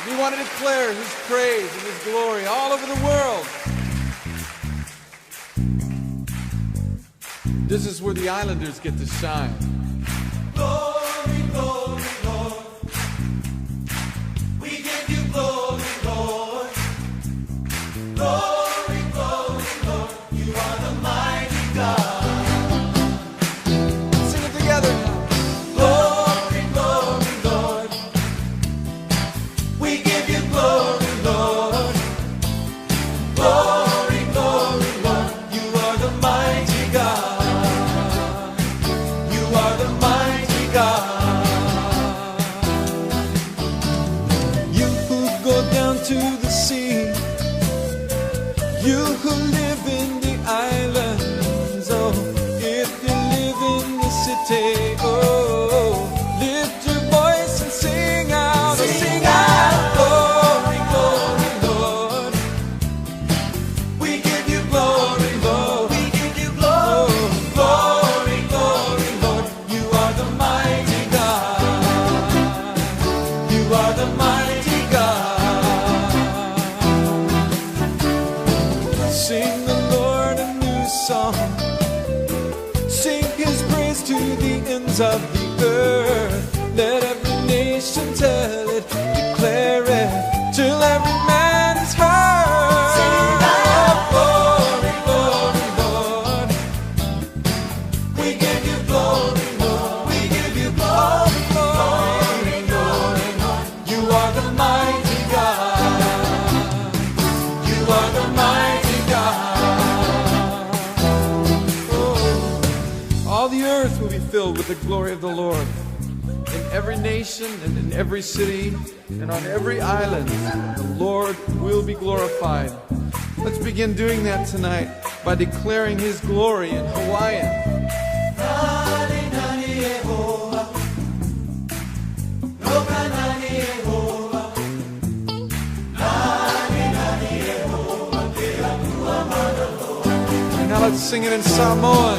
We want to declare His praise and His glory all over the world. This is where the islanders get to shine. Glory, glory, Lord. We give you glory, Lord. Glory, glory, Lord. You are the mighty God. Sing it together now. Glory, glory, Lord. We give you glory, Lord. Glory, glory, Lord. You are the mighty God. You are the mighty God. You who go down to the sea, you who live in the islands, oh, if you live in the city, oh, lift your voice and sing out, oh, sing out, glory, glory, Lord. We give you glory, Lord. We give you glory, glory, glory, Lord. You are the mighty God. You are the mighty God. Sing the Lord a new song. Sing his praise to the ends of the earth. Let every nation tell it, declare it, till every man is heard. Sing out, glory, glory, Lord. We give you glory, Lord. We give you glory, glory, glory, Lord. You are the mighty God. You are the mighty God. Oh, all the earth will be filled with the glory of the Lord. In every nation and in every city and on every island, the Lord will be glorified. Let's begin doing that tonight by declaring His glory in Hawaiian. And now let's sing it in Samoan.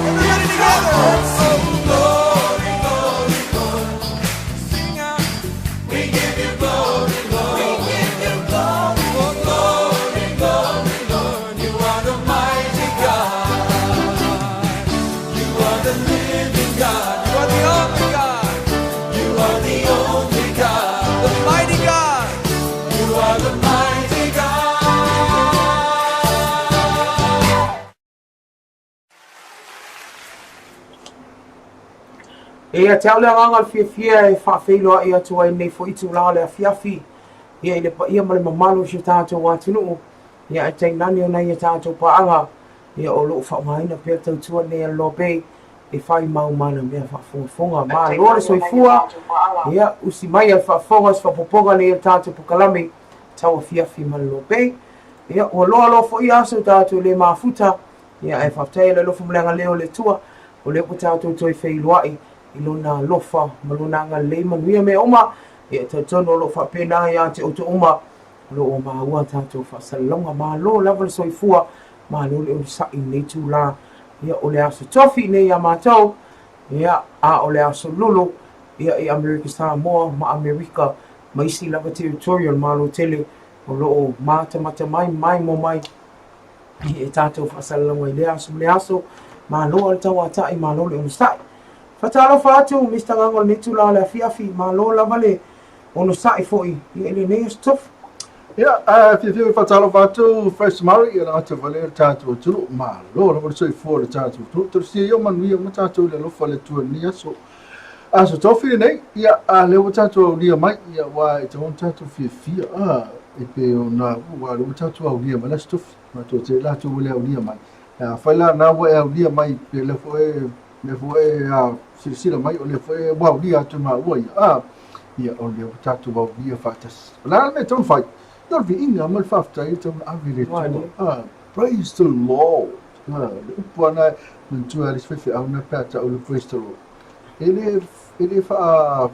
Everybody together! Oh, glory, glory, Lord. Sing out. We give you glory, Lord. We give you glory. Oh, glory, glory, Lord. You are the mighty God. You are the living God. You are the only God. You are the only God. The mighty God. You are the mighty God. E ia te au le agaga o le fiafia e faafeiloai atu ai nei foi itulā o le afiafi, ia i le paia ma le mamalu o si o tatou atunuu, ia ae tainane o nai a tatou paaga, ia o lo o faaaogaina pea le tautua nei a le Loa Bay e fai mau ma ana mea faafogafoga. Malo le soifua, ia usi mai a le faafofoga o se faaopoopoga nei o le tatou pokalame tau afiafi ma le Loa Bay. Ia ua loa loa foi aso tatou le mafuta, Ia, ae faafetai i le alofa ma le agalelei o le Atua, o lea ua tatou toe feiloai i Lona alofa ma Lona agalelei manuia mea uma. Ia, e talitonu o lo o faapena ia te outou uma, o lo o maua a tatou faasalalauga. Malo lava le soifua, malo le onosai i lenei itulā. Ia, o le aso tofi nei iā matou, ia, a o le aso lulu, ia, i Amerika Samoa ma Amerika ma isi lava territory o le Malo tele o lo o matamata mai, maimoa mai e tatou faasalalauga i lea aso ma lea aso. Malo a le tauatai, malo le onosai. Faatalofa atu Mister Gago i lenei itula o le afiafi, malo lava le onosai foi i lenei aso tofi. Ia, a fiafia e faatalofa atu Fresh Murray ia le gata vale le tatou atunuu. Malo lava le soifua o le tatou atunuu. Talosia ia manuia uma tatou i le alofa o le Atua i lenei aso. Aso tofi lenei, ia, a lea ua tatou aulia mai, ia, ua e tatau ona tatou fiafia, a, e pei ona, ua lea ua tatou aulia mai le aso tofi. Matou te latou ua le aulia mai. Afai la na ua e aulia mai, pe lea foi, lea foi e a, silasila mai, o lea foi ua aulia atu e maua ia, a, ia, o lea ua tatou aulia faatasi. O le a le mea e tatau ona fai? Ia o le viiga ma le faafetai e tatau ona ave i le Atua. A, praise the Lord. A, le upu lava na, manatua e le isi faifeau na pe a tau le praise the Lord. E le, e le faa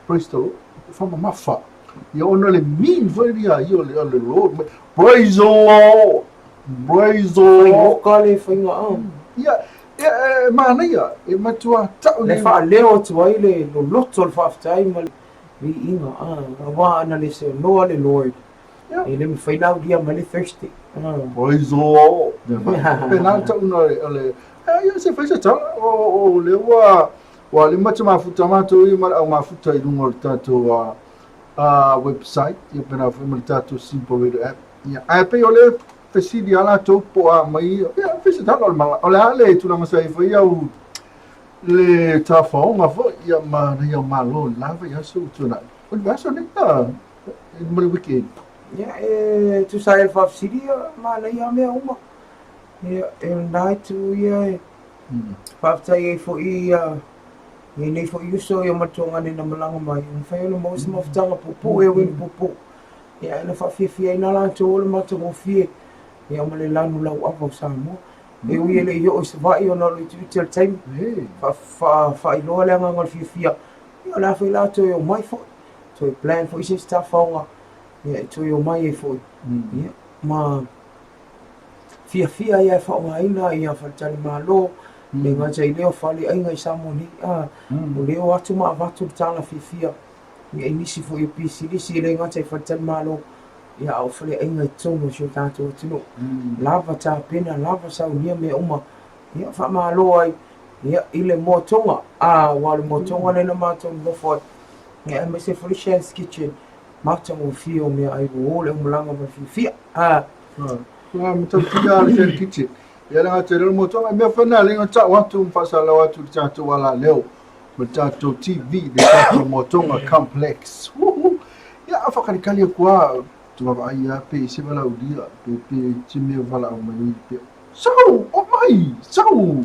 praise the Lord, e faamamafa. Ia ona le mean foi ia ia o le o le Lord. Praise the Lord. Praise the Lord. Faimoka le faiga a. Ia ia e manaia e matua tau le faaleo atu ai le loloto o le faafetai ma le viiga a aua ana le seonoa le Lord. E le mafai ona aulia mai le Thursday. Praise the Lord. Pena tau na o le ia se fai se tala o le ua ua lima te mafuta matou ia ma le au mafuta i luga o le tatou website ia pena foi ma le tatou Simple Radio app. Ia ae pei o le fesili a latou po a mai ia fai se tala o le mala o le a le tulaga sa i foi au le tafaoga foi ia ma ia malo le lava ia aso ua tuanai. O le vaiaso nei ma le weekend. Ia, e tusa ai le faafesili, ia, manaia mea uma. Ia, e lena itu ia e faafetai ai foi ia lenei foi uso ia ma le tuagane na malaga mai. E mafai ona maua se mafutaga puupuu e uiga puupuu. Ia, e na faafiafia ai na latou o le matagofie ia ma le lanu lauava o Samoa. E ui e le i oo i Savaii ona o le utiuti o le taimi. Faailoa le agaga o le fiafia. Ia, o le a foi latou e omai foi. Toe plan foi se isi tafaoga ia e toe omai ai foi. Ia, ma fiafia ia e faaaogaina ia faletalimalo, le gata i lea o faleaiga i Samoa nei, a, o lea o atu ma avatu le tala fiafia ia i nisi foi o pisinisi e le gata i faletalimalo, ia a o faleaiga i totonu o si o tatou atunuu. Lava tapena, lava saunia mea uma, ia faamalo ai ia i le moatoga, a, aua o le moatoga lea na matou nonofo ai. Ia aemaise foi le Shan's Kitchen, matagofie o meaai ua o le aumalaga ma le fiafia. Ah. Ua matautia le Shan's Kitchen. Ia le gata i le motoga, mea foi na lenga tau atu ma faasalau atu le tatou alaleo ma le tatou TV, le tatou motoga complex. Uhu. Ia a whakalikali aku a, tu vaai a pe se valaulia, pe pe te mea valaau mai pe Sau! O mai! Sau!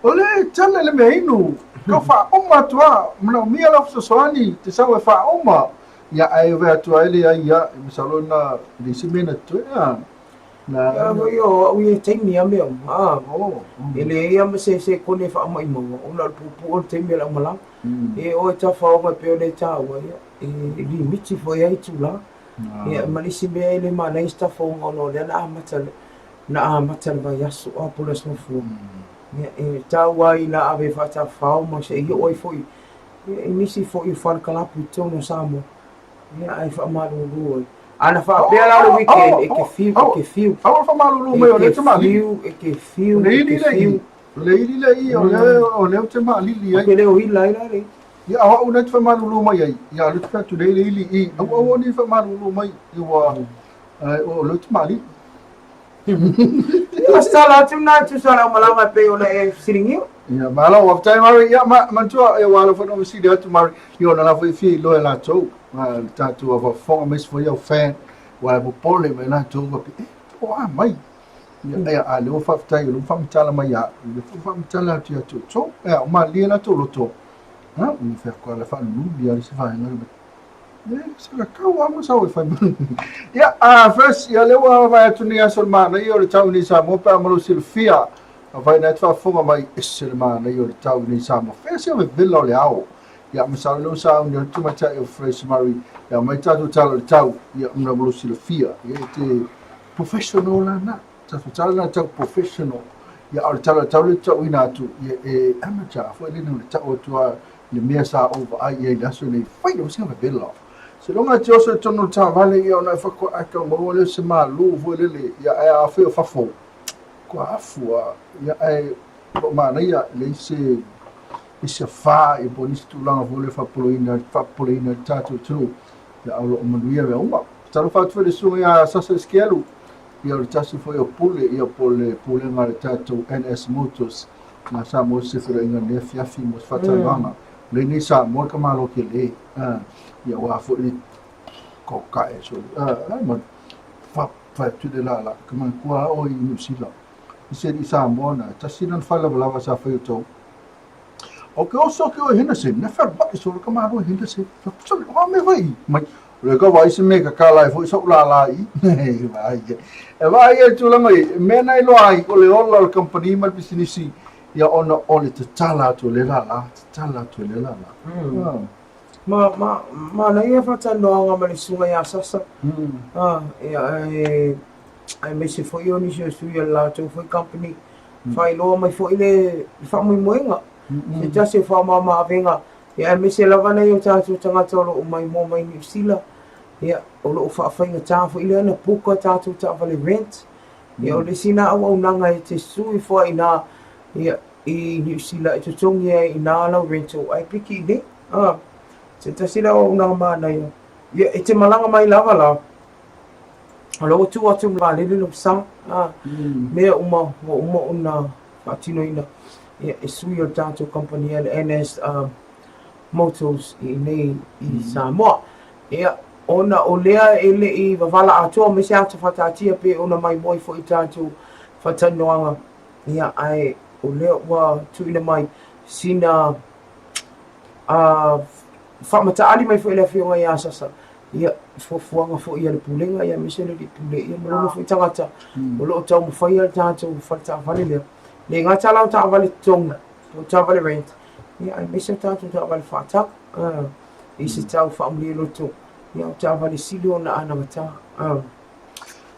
O le tele le mea inu, kau faauma atu a, manaomia lau fesoasoani te sau e faauma. Ia ae ove atu ai le ai ia, e masalo na le isi mea na toe a. Na. Ia foi o au ia taimi a mea uma. A. Oh. E leai a ma se se kone e faamaumauga ona o le puupuu o le taimi o le aumalaga. E oe tafaoga e pei ona e taua ia, e limiti foi ai itula. Ia ma le isi mea e le manaia se tafaoga ona o lea na amata na amata le vaiaso a po o le Aso Gafua. Ia, e tau ai ina ave faatafafao ma se i oo ai foi ia, i nisi foi o fale kalapu i totonu o Samoa. Ia, ae faamalulu ai. A na faapea la o le weekend, e te fiu, e te fiu. Aua le faamalulu mai o lea e te maalili. E te fiu, e te fiu. O le ili le i, o lea ou te maalili ai. Ou te le o ila ai la le. Ia, o au na te faamalulu mai ai. Ia, o lea te fai atu le ili i. Aua aua ne i faamalulu mai. Ia, ua, o lea ou te maalili. Ia, sala atu na e tusa o le aumalaga e pei ona e fesiligia. Ia, malo, faafetai Mari. Ia, ma, manatua, ia, ua ala foi na fesili atu Mari, ia ona la foi e fia iloa e latou, ma le tatou faafofoga aemaise foi au fan, ua e popole mai latou, faapea, e, po o a mai. Ia, ia, a lea ua faafetai, o lea ua faamatala mai ia au, lea foi ua faamatala atu ia te outou. Ia, ua malilie latou loto. Ha, ua fai atu ala faalululi lava le isi vaega. Ia, first, ia lea ua vaai atu nei aso le manaia o le tau nei Samoa pe a ma lou silafia. Afai na e te faafofoga mai, ese le manaia o le tau nei Samoa. Fea se vevela o le ao. Ia, masalo lea ua sauni atu tamaitai o Fresh Murray. Ia, aumai tatou tala o le tau. Ia, ma lou silafia. Ia, e te professional la na. Tatou tala na tau professional. Ia, a o le tala o le tau lea e tauina atu, ia, e amateur foi lea na tau atu a le mea sa ou vaai i ai i le aso nei, fai lava sina vevela. Seiloga e te oso i totonu o le taavale, ia ona e faatoa e tau maua lea o se malu foi lele, ia ae a fai o fafo, kua afu a, ia ae o manaia e leai se isi afa ia po o nisi tulaga foi lele faapoloina faapopoleina ai le tatou atunuu, ia ae o lo o manuia mea uma. Talofa atu foi i le susuga ia Sasa Esquelu, ia o le tasi foi o pule, ia po o le pulega a le tatou NS Motors, Na Samoa se feiloaiga i lenei afiafi mo se faatalanoaga. O lenei Samoa le tamaloa tele. Ia aua foi le kokae soli. Ma fa fai atu le lala. Ka manatua lava oe i Niu Sila. I se alii Samoa na, tasi lana faalavalava sa fai o tou. O ke oso ke oe Henderson, na fealuai solo ka malo i Henderson. Soli, o a mea fai mai. O le ka vaai se mea ka kala ai foi so'u lālā i i. Vaai ia. E vaai ia i le tulaga i, mea na iloa ai, o le ola o le kamupani ma le pisinisi, ia ona o le tatala atu o lea lālā, tatala atu o lea lālā. Ma, ma, manaia faatalanoaga ma le susuga ia Sasa, a, ia, ae, aemaise foi o nisi o sui o le latou foi company, faailoa mai foi le, le faamoemoega, se tasi o faamama-avega, ia, aemaise lava nai o tatou tagata o lo o maimoa mai Niu Sila, ia, o lo o faafaigata foi lea ona puka tatou taavale rent, ia, o le isi lena auaunaga e te sui ifo ai i ina, ia, i Niu Sila e totogi ai i ina lau rental ae piki i inei. A, se tasi lea o auaunaga manaia. Ia, e te malaga mai lava la, o la ua tuu atu i le vaalele lou sa, a, mea uma ua uma ona faatinoina, ia, e sui o le tatou kamupani a le NS Motors i inei i Samoa. Ia, ona o lea e le i wavala atoa mai se ata faataatia pei ona maimoa ai foi i tatou faatalanoaga, Ia, ae o lea ua tuuina mai sina a faamataali mai foi le afioga ia Sasa, ia, fuafuaga foi a le Pulega, ia, aemaise le alii pule, ia, ma lona foi tagata o lo o taumafaia le tatou fale taavale lea. Le gata la o taavale totogi, po o taavale rent, ia, aemaise o tatou taavale faatau, i se tau faamalie loto, ia, o taavale sili ona anagata.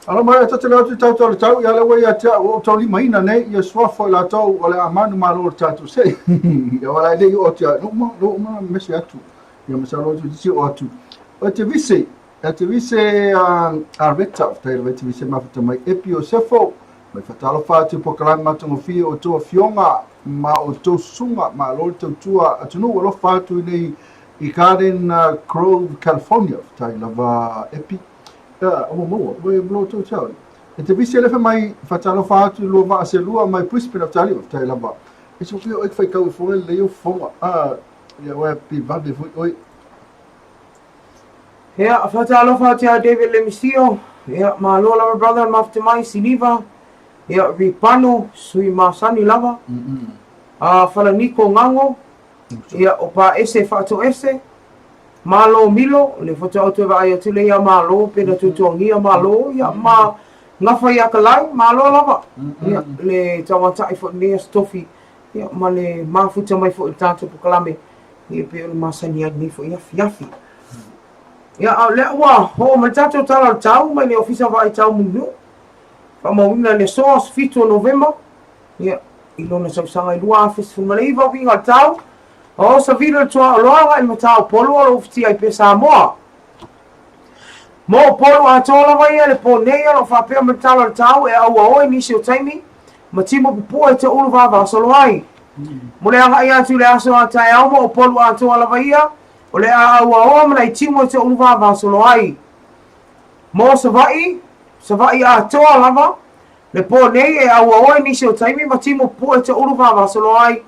Alo mai e tatele atu i tatou le tau, ia le ua ia te au o taulimaina nei, ia suafa i latou o le a manu malo le tatou se. Ia wala e lei o atu ia, lou ma, lou ma mese atu. Ia masalo atu tisi o atu. O te vise, e te vise a Reta, tai le te vise mafuta mai Epi o Sefo, mai whatalofa atu po kalame matangofie o tō afioga ma o tō susuga, ma lo le tautua atunuu alofa atu i nei i Garden Grove, California. Tai lava Epi. Ia, ua maua, ua e blow tou tau. E te visi elefe mai, whatalofa atu lua vaa se lua mai Brisbane of Tali, whatai lava. E so pia oi whai kau e whonga le leo whonga. Ah, ia ua pi vave foi oi. Ia, whatalofa atu ia David Lemisio. Ia, malo lava brother, mafute mai, Siliva. Ia, Ripano, sui masani lava. Ah, Falaniko Ngango. Ia, o Paese Faatoese. Malo Milo, le faatoa ou toe vaai atu lea ia Malo, pe na tuatuangia Malo, ia, ma gafa ia Kalai, malo lava. Ia, le tauatai foi lenei Aso Tofi, ia, ma le mafuta mai foi i le tatou polokalame, ia, pei ona masani ai lenei foi afiafi. Ia, a o lea ua oo mai le tatou Tala o le Tau mai le Ofisa Vaai Tau Mulinuu, faamauina i le aso, aso 7 o Novema, ia, i lona tausaga e 2019, uiga o le tau, O savili o le tuaoloa agai i le Mata-o-Upolu o lo o ufitia ai pea Samoa. Mo Upolu atoa lava ia le po nei o lo o faapea mai le tala o le tau e aua oe nisi o taimi ma timo pupua e toulu vavasolo ai. Mo le agai atu i le aso a taeao mo Upolu atoa lava ia o le a auaoa ma nai timo e toulu vavasolo ai. Mo Savaii, Savaii atoa lava le po nei e auaoe nisi o taimi ma timo pupua e toulu vavasolo ai.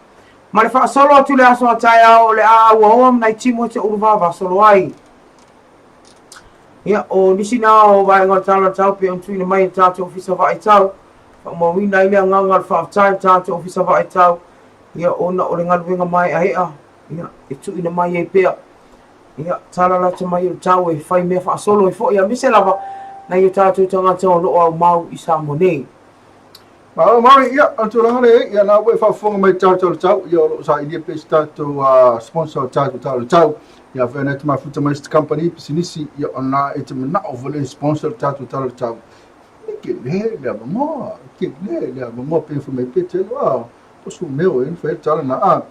Ma le faasolo atu i le aso a taeao o le a auaoa ma nai timu e te ulu vavasolo ai. Ia, o nisi nā o vaega o le Tala o le Tau pei ona tuuina mai e le tatou Ofisa Vaai Tau, faamauina ai le agaga o le faafetai i le tatou Ofisa Vaai Tau, ia, ona o le galuega maeaea, ia, e tuuina mai ai pea, ia, tala lata mai o le tau e fai mea faasolo ai foi, aemaise lava nai o tatou tagata o lo o aumau i Samoa nei. Malo Mari, ia, o le tulaga lea e i ai, ia na ua e faafofoga mai i tatou le tau, ia o lo o sailia pea se tatou sponsor o tatou tau le tau, ia afai na e te mafuta mai se company, pisinisi, ia o na e te manao foi le sponsor le tatou tala le tau. E tele le avanoa, e tele le avanoa pe fai mai pe tele, ah, po su meo e fai le tala na. Ah,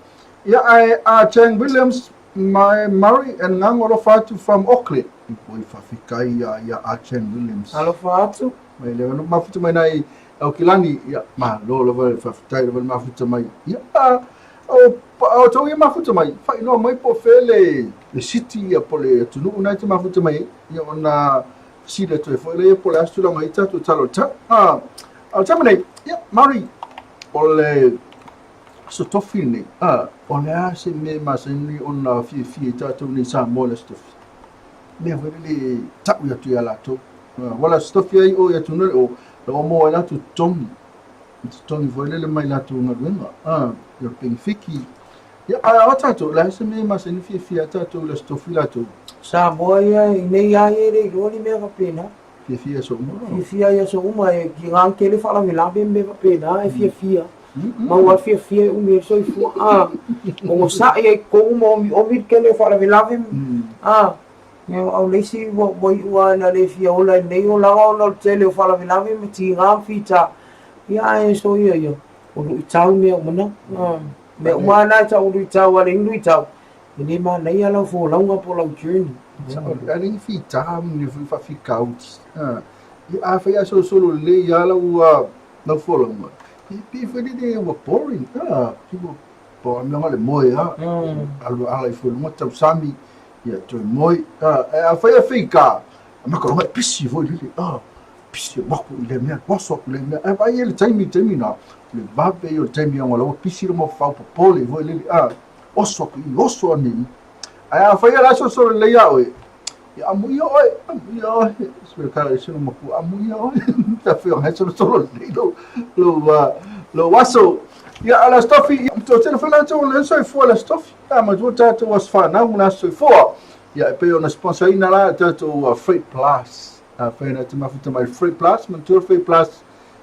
ia ae a Chang Williams, my Murray and Ngango alofa atu from Auckland. Oi faafetai ia ia a Chang Williams. Alofa atu. Mai le mafuta mai nai Aukilani, ia, malo lava le faafetai lava le mafuta mai. Ia, o, o tau ia mafuta mai, faailoa mai po o fea le, le city ia po le atunuu na e te mafuta mai ai, ia ona fesili atu ai foi lea po o le a se tulaga i tatou tala o le tau. Ah, a o le taimi nei, ia, Mari, o le Aso Tofi lenei, ah, o le a se mea e masani ona fiafia i tatou nei Samoa i le Aso Tofi? Mea foi lele tau atu ia latou. Wala Aso Tofi ai o i atu nei o la ua maua ai latou totogi. Totogi foi lele mai latou galuega. Ah, ia penefiki. Ia, a o tatou, le a se mea e masani fiafia ai tatou i le Aso Tofi latou? Samoa ia, i nei lava ia e le iloa ni mea faapena. Fiafia aso uma. Fiafia i aso uma, e ki ngā tele faalavelave ma mea faapena e fiafia. Maua le fiafia e umi ai le soifua, a. Ogosaʻi ai totonu ma omiomi le tele o faalavelave, a. Ia, o le isi ua iu lava ina le fia ola i lenei olaga ona o le tele o faalavelave ma tiga ma fita. Ia, ae soia ia, o luitau mea uma na. Mea uma lava na e tau o luitau, a leai ni luitau, e le manaia lau folauga po o lau journey. Sao, a leai ni fita ma ni foi faafitauli. Ia, afai a solosolo lelei lava lau lau folauga, e pei foi lele ua boring. Pei ua boring, mea o le moe lava. Alu ala ifo i luga tausami, ia toe moe. Ae afai e fita, amata loa e pisi foi lele. Pisi alu atu i lea mea, oso atu i lea mea. Ae vaai i ai le taimi, le taimi lena, o le vave ia o le taimi ona o la ua pisi le mafaufau popole foi lele. Oso atu i i, oso ane i i. Ae afai o le a solosolo lelei ia oe, ia amuia oe, amuia oe. Sui ka i sino matua, amuia oe. Ta fia ngai solosolo lelei lou, lou, lou aso. Ia, a le Aso Tofi, ia, to tele foi latou o le soifua le Aso Tofi. Ia, matua tatou aso fanau ma le aso soifua. Ia, e pei ona sponsorina la tatou Freight Plus. Afai na te mafuta mai Freight Plus, manatua Freight Plus,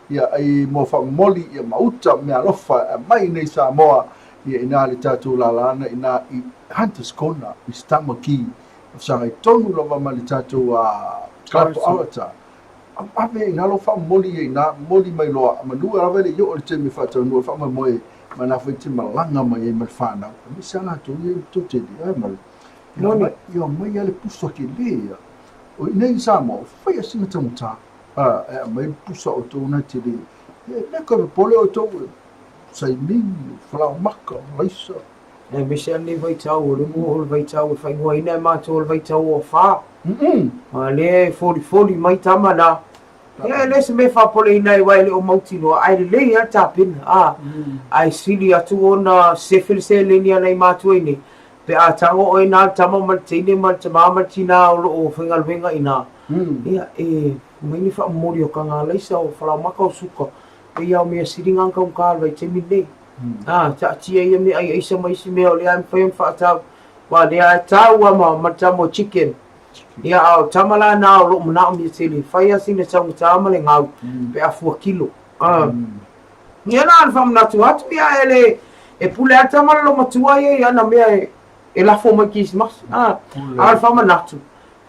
ia, ai mo whaamomoli, ia, mauta, mea alofa, mai nei Samoa, ia ina le tatou lalana ina i Hunters Corner i Stamaki fesagai tonu lava ma le tatou Club Orator ave ina lou faamomoli ia ina momoli mai loa manu lava le i oo i le taimi e faataunuu ai le faamoemoe ma na foi te malaga mai ai ma le fanau aemaise a latou ia i le totele ae ma le ia omai lava le pusa tele ia o inei i Samoa ua fai lava sina taugata e aumai le pusa o outou na tele ia e le toe popole outou Saimini, falaomaka, laisa. Aemaise lava lenei vaitau, o le o le vaitau e faaigoaina e matou o le vaitau o afa. A lea e folifoli mai tama na. Ia e le o se mea e faapoleina ai aua e le o mautinoa, ae lelei lava le tapena, a. Ae sili atu ona sefe le seleni a nai matua i nei, pe a tago oe na le tama ma le teine ma le tamā ma le tinā o lo o faigaluega i ina, ia e aumai ni faamomoli o taga alaisa, o falaomaka, o suka, Pei lava o mea sili na ona taugata i le vaitaimi lenei. A, taatia ia meaai aisa ma isi mea o lea e mafai ona faatau, aua o lea e tau lava ma, ma le tama o chicken. Ia, a o tama la na o lo o manaomia tele, e fai lava sina taugata ma le gau, pe a fua kilo. A, ia na ona faamanatu atu, ia e le, e pule lava le tama le loomatua ia i ana mea e, e lafo mai Kerisimasi. A, a o le faamanatu,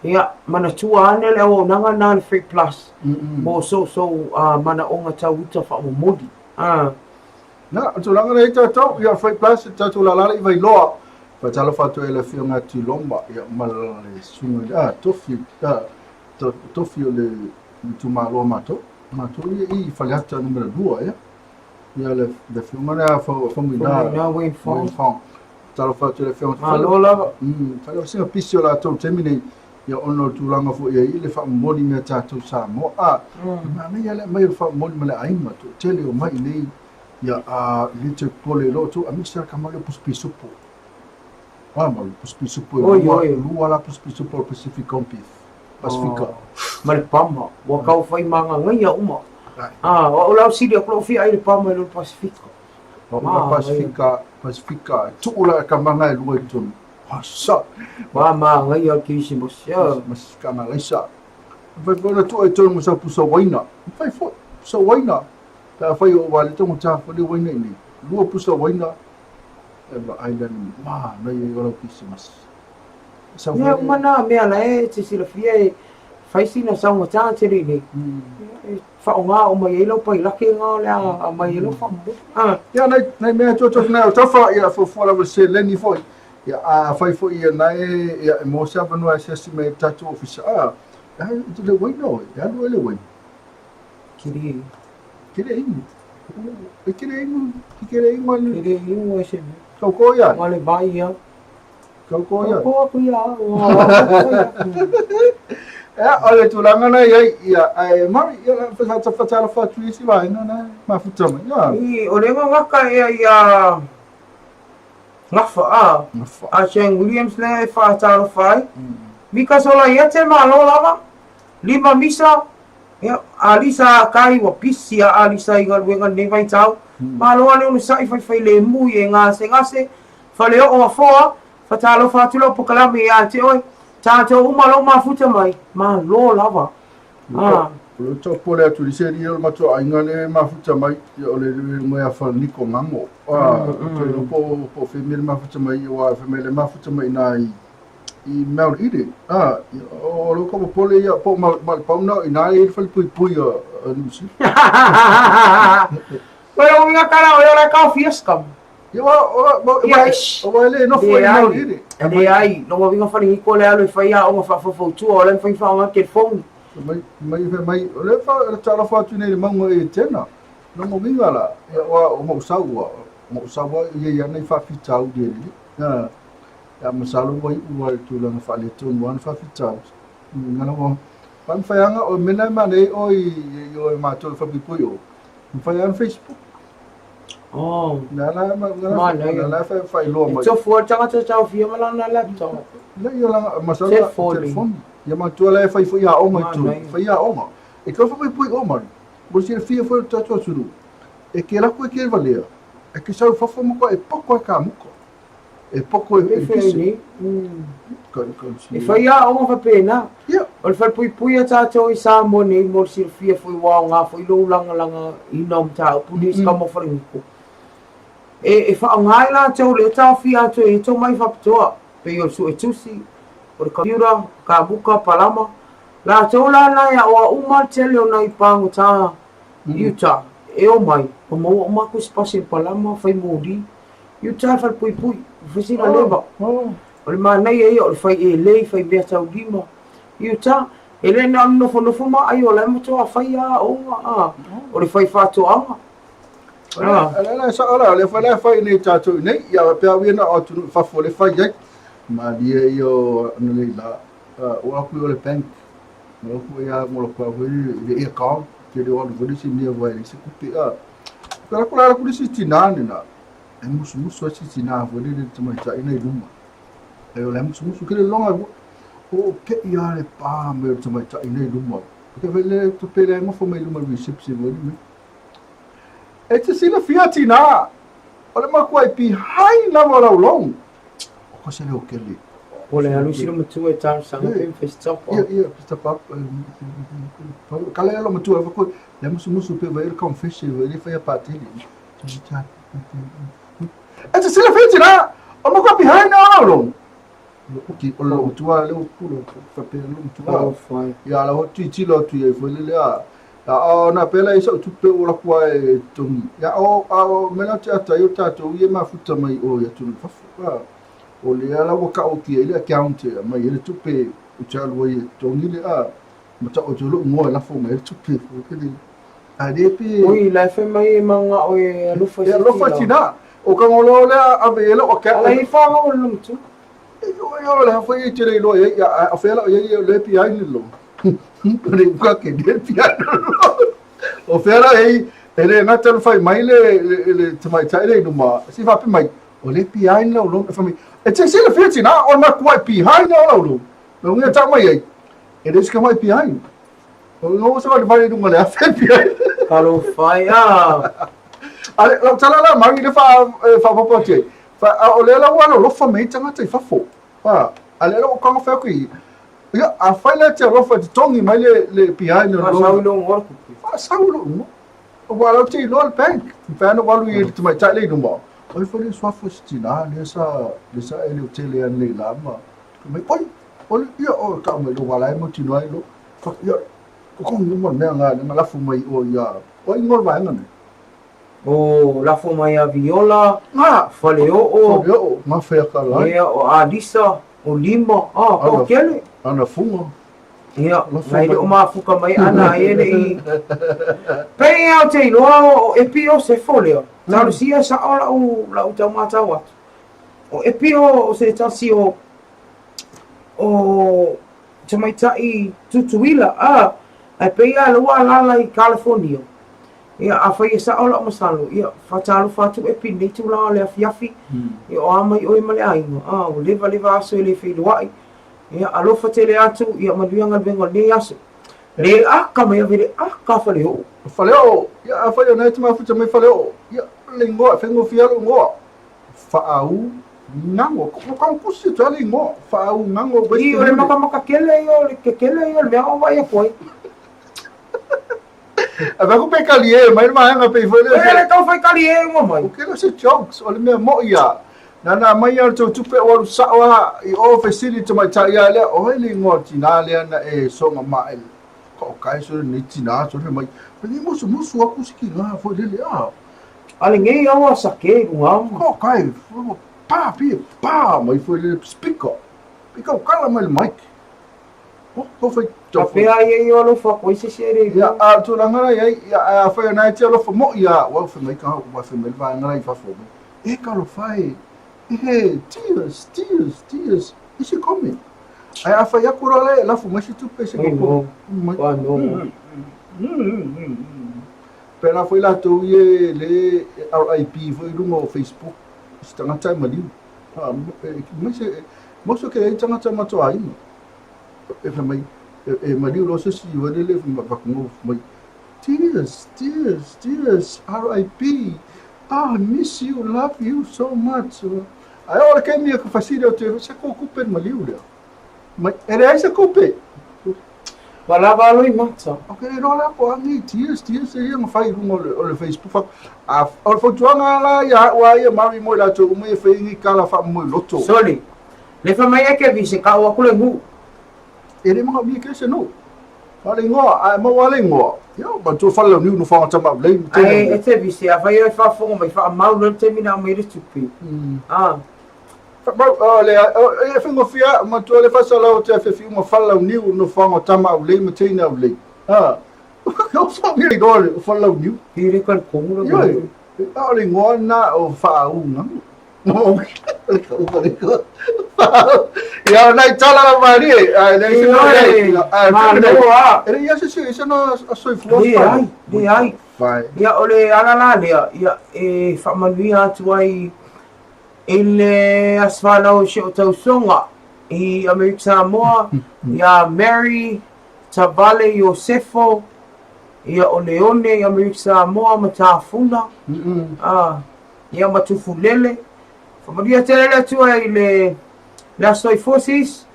Ia, manatua ane le auaunaga lena a le Freight Plus mo sousou manaoga tau uta faamomoli. Na, o tulaga lea i tatou, ia Freight Plus, tatou laalala i Vailoa. Faatalofa atu ai i le Afioga ia Tuiloma, ia ma le susuga i le Tofi, Tofi o le itumalo o matou, matou ia i Faleata numera 2, ia. Ia le Afioga lea Faumuina Wayne Fong. Talofa atu i le Afioga Malo lava. Fale sina pisi o latou i le taimi nei, ia ona o le tulaga foi e i ai le faamomoli mea tatou Samoa. A, e manaia le aumai o le faamomoli ma le aiga, toatele o mai i nei, ia a le toe popole loa outou, aemaise lava le tama lea o pusa pisupo. A, ma le pusa pisupo e lua, lua la pusa pisupo o le Pacific Corned Beef. Pasifika. Ma le pama, ua tau fai magagaia uma. A, o au la ua sili atu lou fia ai le pama i lo le Pasifika. Ua Pasifika, Pasifika, tuu la ka manga e lua i totonu. Asa! Ua manaia le Kerisimasi. Kerisimasi ka malaisa. Mafai foi ona tuu i totonu ma sau pusa uaina. Mafai foi, pusa uaina. Pe afai o ua le taugata foi le uaina i inei. Lua pusa uaina, e vaai la le manaia ia o lau Kerisimasi. Mea uma na mea la e te silafia e fai sina saugata tele i nei. E faaaoga uma i ai lau pailake nga o le a aumai ai lau faamomoli. Ah. Ia, nai, nai mea tuatuatu nai o taufa, ia, fuafua lava le seleni foi. Ia, afai foi ia nae, ia, e maua se avanoa e asiasi mai i le tatou ofisa, ah, e alu i le uaina oe, e alu oe i le uaina. Kiri. Kere inu. E kere inu, e kere inu ale. Kere inu e se mea. Kau ko ia. Ngale vai ia. Kau ko ia. Kau ko aku ia. Ia, o le tulaga na i ai, ia, ae Mari, ia, whatalofa atu i isi vaega na mafuta mai. Ia. I, o le gagaka ea ia Gafa, a, Gafa. a Shane Williams lea e whaatalofa ai. Mika sola ia te malo lava, lima misa, ia, Alisa Akai ua pisi a Alisa i galuega lenei vaitau. Malo ane ona sa'i faifai lemu i e gasegase, Faleoo Afoa, Fatalofa atu lau pokalame ia te oe, tatou uma lou mafuta mai, malo lava. Ah. O le tau pole atu i se ri o le matua aiga le mafuta mai ia o le le ia falaniko ngango. Ah, o te lo po po fe mi le mafuta mai ia wa fe me le mafuta mai na i i Mount Eden. Ah, o lo ko pole ia po ma ma pauna i na i fale pui pui a New Zealand. Koe o uiga kala o le ka fiesta. Ia wa o Yes. o wa le no fo i Mount Eden. Leai, lona uiga faligiko le alu e fai aoga faafofoutua o la e mafai ona faaaoga telefoni. Mai, mai, fai mai, o lea fa, le talofa atu nei i le mauga i Etena. Lona uiga la, ia, ua, o mou sau, ua, mou sau a ia ia nei faafitauli e lelei. Ia, ia masalo ua iu a i le tulaga faaletonu lava na faafitauli. Uiga la ua, fa mafai lava ona, o le mea lena e manaia ai oe i, i o e matou e faapuipui o, mafai lava ona Facebook. Oh. Na la ma na Manaia. la fa faailoa E mai. tofu lava le tagata e taofia ma lana laptop. Le ia la masala Telefoni. telefoni. Ia matua la e fai foi aoga i totonu. Manaia. Fai aoga. E tau faapuipui o manu. Mo le silafia foi o le tatou atunuu. E ke lako e ke valea. E ke sau i fafo ma koa e poko e ka muka. E poko e E e fai kisi. nei. Mm. Ka ka E fai aoga faapena. Ia. O le falepuipui a tatou i Samoa nei mo le silafia foi ua aoga foi lou lagalagaina o mataupu nei i se kama o Falegiko. E, e faaaoga ai latou lea e taofia atu e tomai faapitoa, pei o le suetusi, o le computer, kamuka, palama. Latou la na e aoao uma le tele o nai pagota i uta e omai, ua maua uma atu sipasi o le palama, fai moli, i uta le falepuipui, ua fai sina leva. O le manaia ia o le fai elei, fai mea taulima i uta. E le na o le nofonofo ma ai o la e matua fai lava aoga, a, o le fai faatoaga. A le la sao la, o lea foi la e fai nei tatou i nei, ia pe au ia na o atunuu i fafo le fai ai. Malie ia o ananei la, o aku i o le bank, o aku ia mo la foi i le account, te le o alu foi se mea vai se kupe a. Ka la kula la kulisi tina ni na. E musumusu ai si tina foi le tamaitai nei luma. E o le musumusu ke le longa o ke ia le pa me o tamaitai nei luma. Ke vele to pele ngofo mai luma reception foi ni. E te silafia tinā, o le makua e behind lava o lau loan. O ko se leo kele. O le alu sila matua e talosaga pe mafai se top up. Ia, ia, top up. Ka le alo matua, fa le musumusu pe vai le confession, vai le whaia pātele. E te silafia tinā, o le makua behind o lau loan. Uki, o le matua le upulo, whapea le matua. Ia, la ho titilo atu ia i foi le lea. A o na pela i sau tupe o laku ai e totogi. Ia o a o mea te ata i o tatou ia mafuta mai o i atunuu i fafo. A o lea la ua taotia i le account e aumai ai le tupe ou te alu ai e totogi le a ma taoto ai lou igoa e lafo mai ai le tupe. A le pe Oi, la e fai mai e manao e alofa i E se alofa tina. tina. O ka ngolo lea ave i ai lau account. Ala i whanau o le matua. O le hafa i te rei loa i a whea lau i le pia ni lo. Le uka ke le pia lo. O whea lau i e le ngata le whai mai le le tamaitai le inuma. Si whape mai o le pia ni lau lo. E te se le whiti na o na kuai pia ni lau lo. Lo ngia ta mai ai. E le sika mai pia ni. O ngo sa wale mai lunga le afe pia. Talofa e a. Ale lau tala la mangi le fa fa papa te. Fa a o lea la ua alolofa mai ai tagata i fafo. A, a lea la ua kaga fai atu i, ia, afai la e te alofa e totogi mai le, le behind o le Faasau i lou igoa le tupe. Faasau i lou igoa. Aua o la ou te iloa le bank. Mafai lava ona ou alu i le tamaitai lea i luma, o ai foi le suafa o se tina lea sa, lea sa e leotele anei la ma, fai mai, oi, o le, ia, o, tau mai loa, aua o la e mautinoa ai loa. Fai, ia, totogi uma le mea lena lea na lafo mai i o ia, o ai igoa o le vaega nei? O lafo mai ia Viola, Faleoo, Faleoo, Gafeakalai. Ia, o Alisa, o Lima, a, toatele. Ana Fuga. Ia, nai le o mafuka mai ana e le i. Pei au te iloa o Epi o Sefo lea. Talosia e sao lau, lau tau matau atu. O Epi o se tasi o, o tamaitai Tutuila, a, ae pei lava lea ua alaala i California. Ia, afai e sao lau masalo, ia, faatalofa atu Epi i lenei tulaga o le afiafi, ia o a mai oe ma le aiga, a, ua leva leva aso e le feiloai, ia, alofa tele atu, ia manuia galuega o lenei aso. Le aka mai ave le aka a Faleoo. Faleoo, ia afai o na e te mafuta mai Faleoo, ia, le igoa, e faigofie lava lou igoa, Faau Gago, ko kau kusi atu ai le igoa, Faau Gago I, o le makamaka kele ia o le kekele ia o le mea o vaai atu ai. A vaku pe kalie mai le vaega pei foi lea. E le tau fai kalie uma mai. O ke se jokes o le mea mo'i a. Na na mai a le tou tupe o alu sa'o a i o fesili i tamaitai a lea o ai le igoa o le tinā lea na e soga ma e ka o kae sole nei tinā sole mai. Pe ni musumusu aku si kinā foi lele a. A lenei au a sake i luga. Ka o kae pa pie pa mai foi lele speaker. I kau kala mai le mic. Oh, kau fai Ka pea ia i o alofa koe se se re. Ia, a tulaga la iai, ia, a afai o na e te alofa mo'i a, ua fai mai ka, ua fai mai le vaega la i fafo mai. E ka alofa e, e, tears, tears, tears, i se comment. Ae a fai aku loa la e lafo mai se tupe se Ai no, ua no. Pēlā foi latou ia le RIP foi i luga o Facebook, se tagata e maliu. Mai se, moso ke ai tagata matoaina. E fai mai, e maliu loa se isi foi lele vakungo mai, Tears, tears, tears, RIP, ah, I miss you, love you so much. Ae oo le taimi e ka fasili atu e se ko kupe le maliu lea. Mai, e leai se kupe. Ua lava alo i mata. Ok, e iloa la po a nei tears, tears e ia na fai i luga o le Facebook. Fa, a, o le fautuaga la ia au a ia Mary mo i latou uma ia fai ni kala faamomoe loto. Soli, le fai mai e Kevi se kau aku le nuu. E le manaomia ke se nuu. A o le igoa, a e maua lava le igoa, ia, manatua fale lau niu no whanga tama au lei, Ae e te vise, a fai e faafofoga mai, faamau loa le taimi na aumai le tupe. A. Faamau, o le, e faigofie lava, manatua le faasalau o te afiafi uma fale lau niu no whanga tama au lei ma teine au lei. A. O sa mea igoa le fale lau niu. I le ka komu la. Ioe, a o le igoa na o faaū Ia, nai tala la malie, ai le se Malo a. E le ia se se na soifua. Leai, leai. Vai. Ia o le ala la lea, ia e faamanuia atu ai i le aso fanau o si o tausoga i Amerika Samoa, ia Mary Tavale Iosefo, ia o Leone i Amerika Samoa ma Tafuna, a, Ia ma Tufulele. Whakamanuia tele le Atua i le, le aso soifua sis.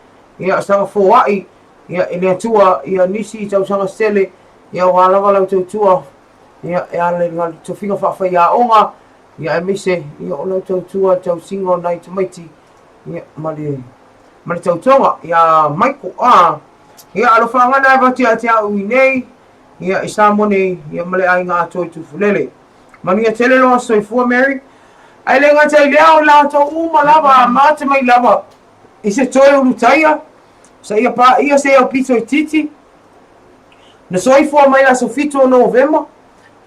Ia saga foai ia i le Atua ia nisi i tausaga sele ia wā lava lau tautua ia e ala i ngā tofiga whaawhaiaonga ia aemaise ia o lau tautua tausiga o nai tamaiti ia ma le ma le tautoga ia Michael a ia alofa ngana e vati a te au i nei ia i Samoa nei ia ma le aiga atoa i Tufulele. Manuia tele loa soifua Mary. Ae le gata i lea o latou uma lava a mate mai lava i se toe ulutaia, seia paia se aupito itiiti. Na soifua mai le aso 7 o Novema.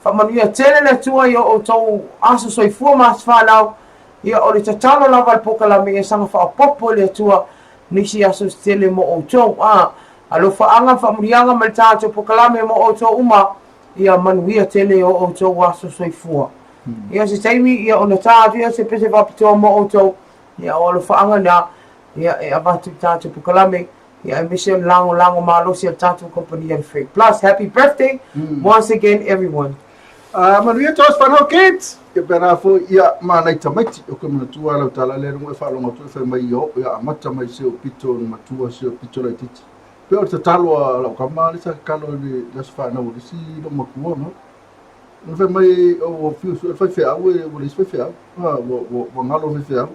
Faamanuia tele le Atua i o outou aso soifua ma aso fanau. Ia o le tatalo lava a le pokalame ia saga faaopoopo e le Atua nisi aso se tele mo outou. A alofaaga ma faamanuiaga mai le tatou pokalame mo outou uma. Ia manuia tele o outou aso soifua. Ia se taimi ia ona tā atu ia se pese faapitoa mo outou, ia o alofaaga na, ia e avatu i tatou pokalame, ia aemaise o le lagolago malosi a le tatou kamupani a le Freight Plus. Happy birthday once again everyone. A manuia tos whanau kids! Ia pērā foi ia mā nai tamaiti o ke manatua lau tala lea runga e whaalongo atu e whai mai i o ia amata mai se o pito na matua se o pito laititi. Pei o le tatalo a lau kama le sa tatalo i le aso fanau o le isi loomatua no. Na fai mai ua fiu sue le faifeau e ua leai se faifeau. Ua ua ua galo le faifeau.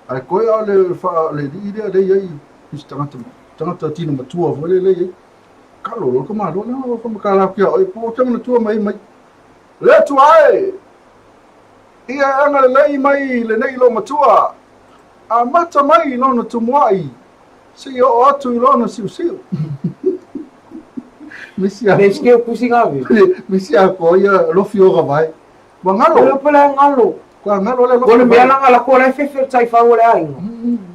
Ae koe a o le fa le alii lea lea i ai i se tagata tagata tino matua foi lea lea i ai. Kalo loa le tamaloa lea ua faamatala atu ia oe po o te manatua mai mai. Le Atua e! Ia e agalelei mai lenei loomatua, amata mai i lona tumuai Seia oo atu i lona siusiu. Misi a. Misi ke kusi ngawe. Misi a ko ia lofi o gawai. Ua ngalo. Ua pala ngalo. Kua ngalo le lofi. Ko le mea langa la ko le fefe tai fau le ainga.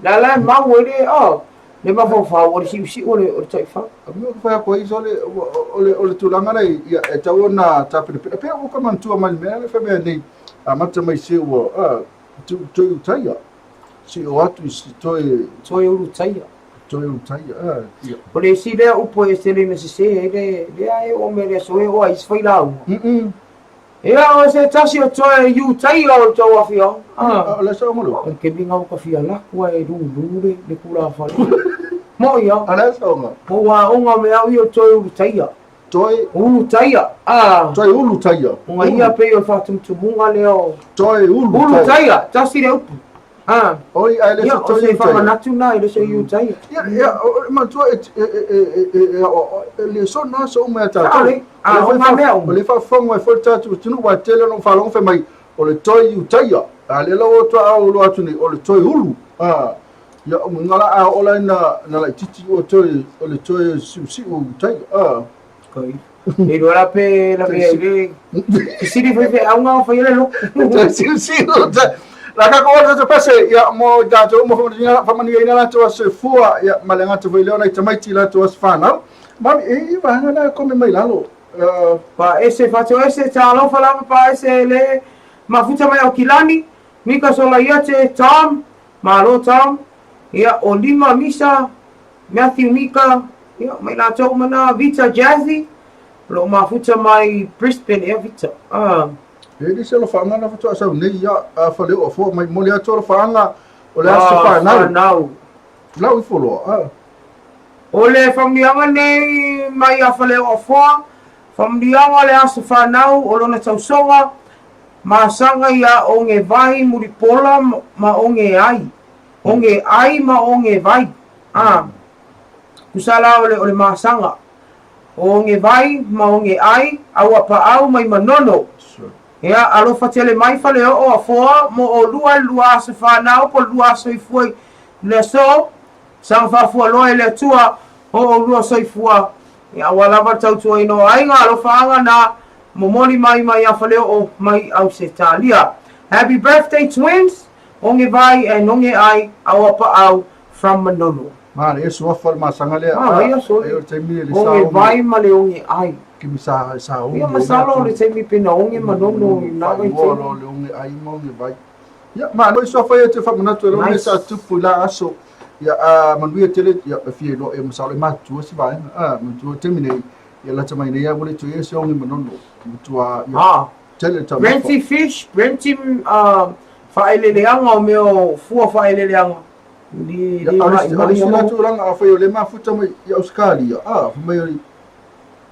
La la mau le o. Le mafaufau o le siusiu o le o le taifau. A mea o fai ko iso le o le o le tulaga le ia e tau ona tapenapena pea ua ka manatua mai le mea le fai mea nei amata mai se ua a tu tu taia. Sio atu i se toe... Toe ulutaia. Toe ulutaia, ah, ia. O le isi lea upu e tele ina sese ai le, lea e oo mai le aso e oo ai isi failauga. Ia, o se tasi o toe iutaia o le tou afioaga. Ah. O le saoga lea. O le kemiga o ka fia laku ae lulu le, le tulafale. Mo'i a. A le saoga. Po ua aoga me au ia o toe ulutaia. Toe. Ulutaia, a. Toe Ulutaia. Uga ia pei o le faatumutumuga lea o. Toe Ulutaia. Ulutaia, tasi le upu. A. Oi, ae le Ia, se o toe se Ulutaia. faamanatu lena e le o se Iutaia. Ia, ia, o, manatua e, e, e, e, e, e, e le so na aso uma ia tatou. Sao lelei. A, o ngā mea uma. O le faafofoga mai foi le tatou atunuu, aua e tele ona ou faalogo fai mai, o le toe Iutaia. A lea la ua faatoa ou iloa atu nei, o le toe ulu. A, ia, o uiga la a oo la ina, ina laitiiti ua toe, o le toe siusiu Iutaia. A. Kai. E iloa la pe lavea i le fesili faifeau o faia le lotu. Toe siusiu Iutaia. La ka ko ota pese ia mo i tatou uma faamanuiaina latou aso soifua ia ma le gata foi lea o nai tamaiti i latou aso fanau. Mami, e i vaega na e kome mai lalo. Pa ese fatoese talofa lava pa ese le mafuta mai Aukilani, Mika Solaiate, Tom, malo Tom, ia o Lima Misa, Matthew Mika, ia ma i latou uma na, Vita Jazzy, o lo o mafuta mai Brisbane ea Vita. Ah. E le se alofaaga na faatoa sau nei ia a Faleoa foa mai momoli atu alofaaga o le aso fanau. Fanau. Lau ifo loa. Ah. O le faamanuiaga nei mai ia Faleoafoa, faamanuiaga o le aso fanau o lona tausoga, masaga ia Ogevai Mulipola ma Ogeai, Ogeai ma Ogevai, a, tusa la o le o le masaga, o Ogevai ma Ogeai, Auapaau mai Manono. Ea, alofa tele mai Faleoo Afoa mo olua i le lua aso fanau po o le lua aso soifua i le aso. Saga faafualoa e le Atua o oulua soifua, ia aua lava le tautuaina o aiga alofaaga na momoli mai mai ia Faleoo mai Ausetalia. Happy birthday twins, Oge vai and Oge ai, Auapaau from Manono. Manaia suafa le masaga lea. Ah, ia sole. Ai o le taimi le sa Oge vai ma le oge ai. Kimi sa sa Ia masalo o le taimi pe na oge Manono i na vaitaimi. Le oge ai ma oge vai. Ia, malo i suafa ia te faamanatu e lou mea sa tupu i la aso. Ia, a manuia tele, ia, e fia iloa, ia masalo e matutua si vaega. A, matua taimi nei, ia lata mai nei a ua le toe ia se oge manono. Matua, ia, Ah. tele le taumafa. Renti fish, renti faaeleeleaga o mea o fua faaeleeleaga. Li, Ia, li a o le ma'i isi- a o ma'i le isi a la mo. tulaga, afai o lea e mafuta mai i Ausetalia, a, fai mai o le,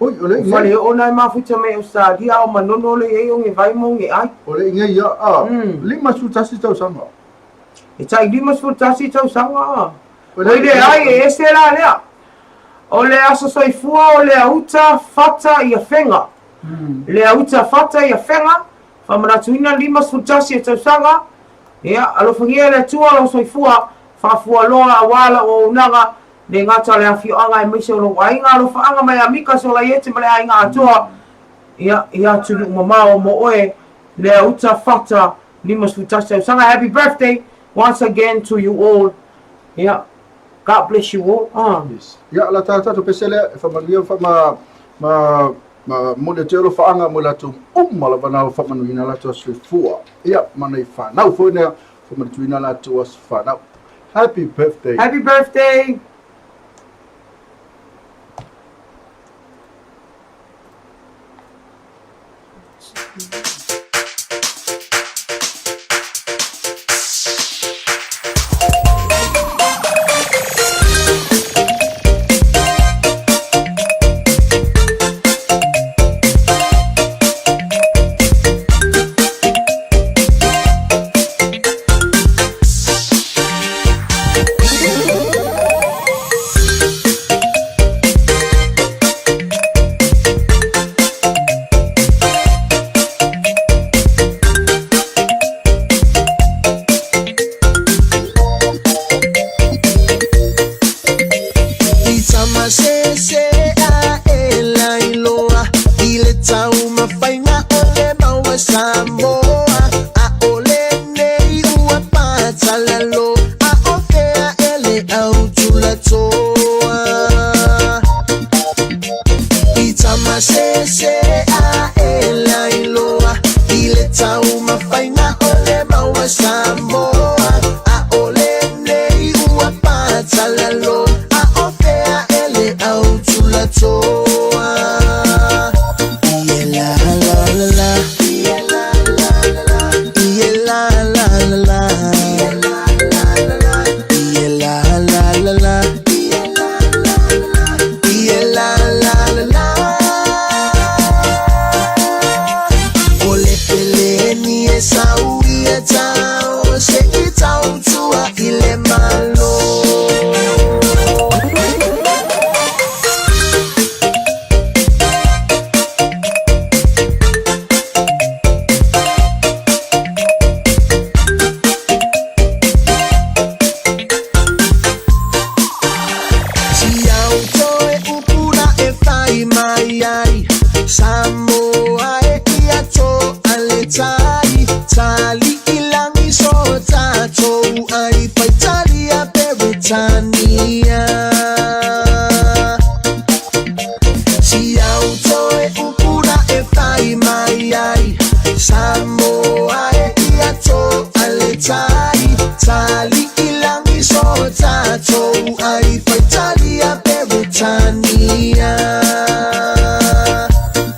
oi, o le O Faleoo na e mafuta mai Ausetalia, a o Manono le i ai oge vai ma oge ai. O le inei ia, a, 51 tausaga. E tai 51 tausaga, a. Oi leai, e ese la lea. O le aso soifua o Leauta Fata i Afega. Leauta Fata i Afega, faamanatuina 51 o tausaga, ia, alofagia e le Atua lou soifua, faafualoa aua lau auaunaga, le gata o le afioaga aemaise o lou aiga, alofaaga mai Amika Solaiete ma le aiga atoa, ia, i atunuu mamao mo oe, Leauta Fata, 51 tausaga. Happy birthday once again to you all. Ia, God bless you all. Ah. Yes. Ia, la tā tātou pese lea, e whamanuia whama, ma, ma mole te alofaaga mo latou uma lava na faamanuiaina latou aso soifua. Ia, ma nai fanau foi nea, faamanatuina latou aso fanau. Happy birthday. Happy birthday. tatou ai faitalia Peretania. Si au toe upura e fai mai ai Samoa e ia to ale tai Tali ilangi so tatou ai faitalia Peretania.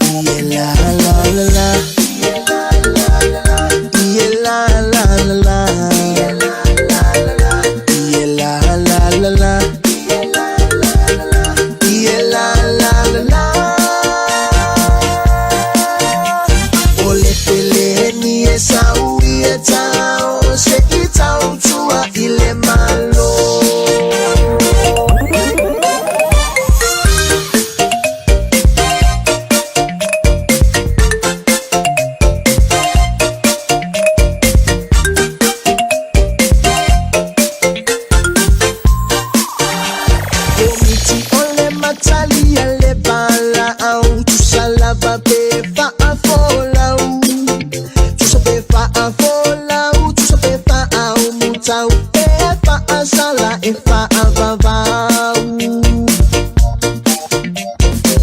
Ie la la la la, ie la la la la, ie la la la la, ie la la la la. O le peleni e sau i e tau se i tau tua i le malo. Komiti o le matali a le valaau, tusa lava pe faafolau, tusa pe faafolau, tusa pe faaumutau, pe faasala e faavavau.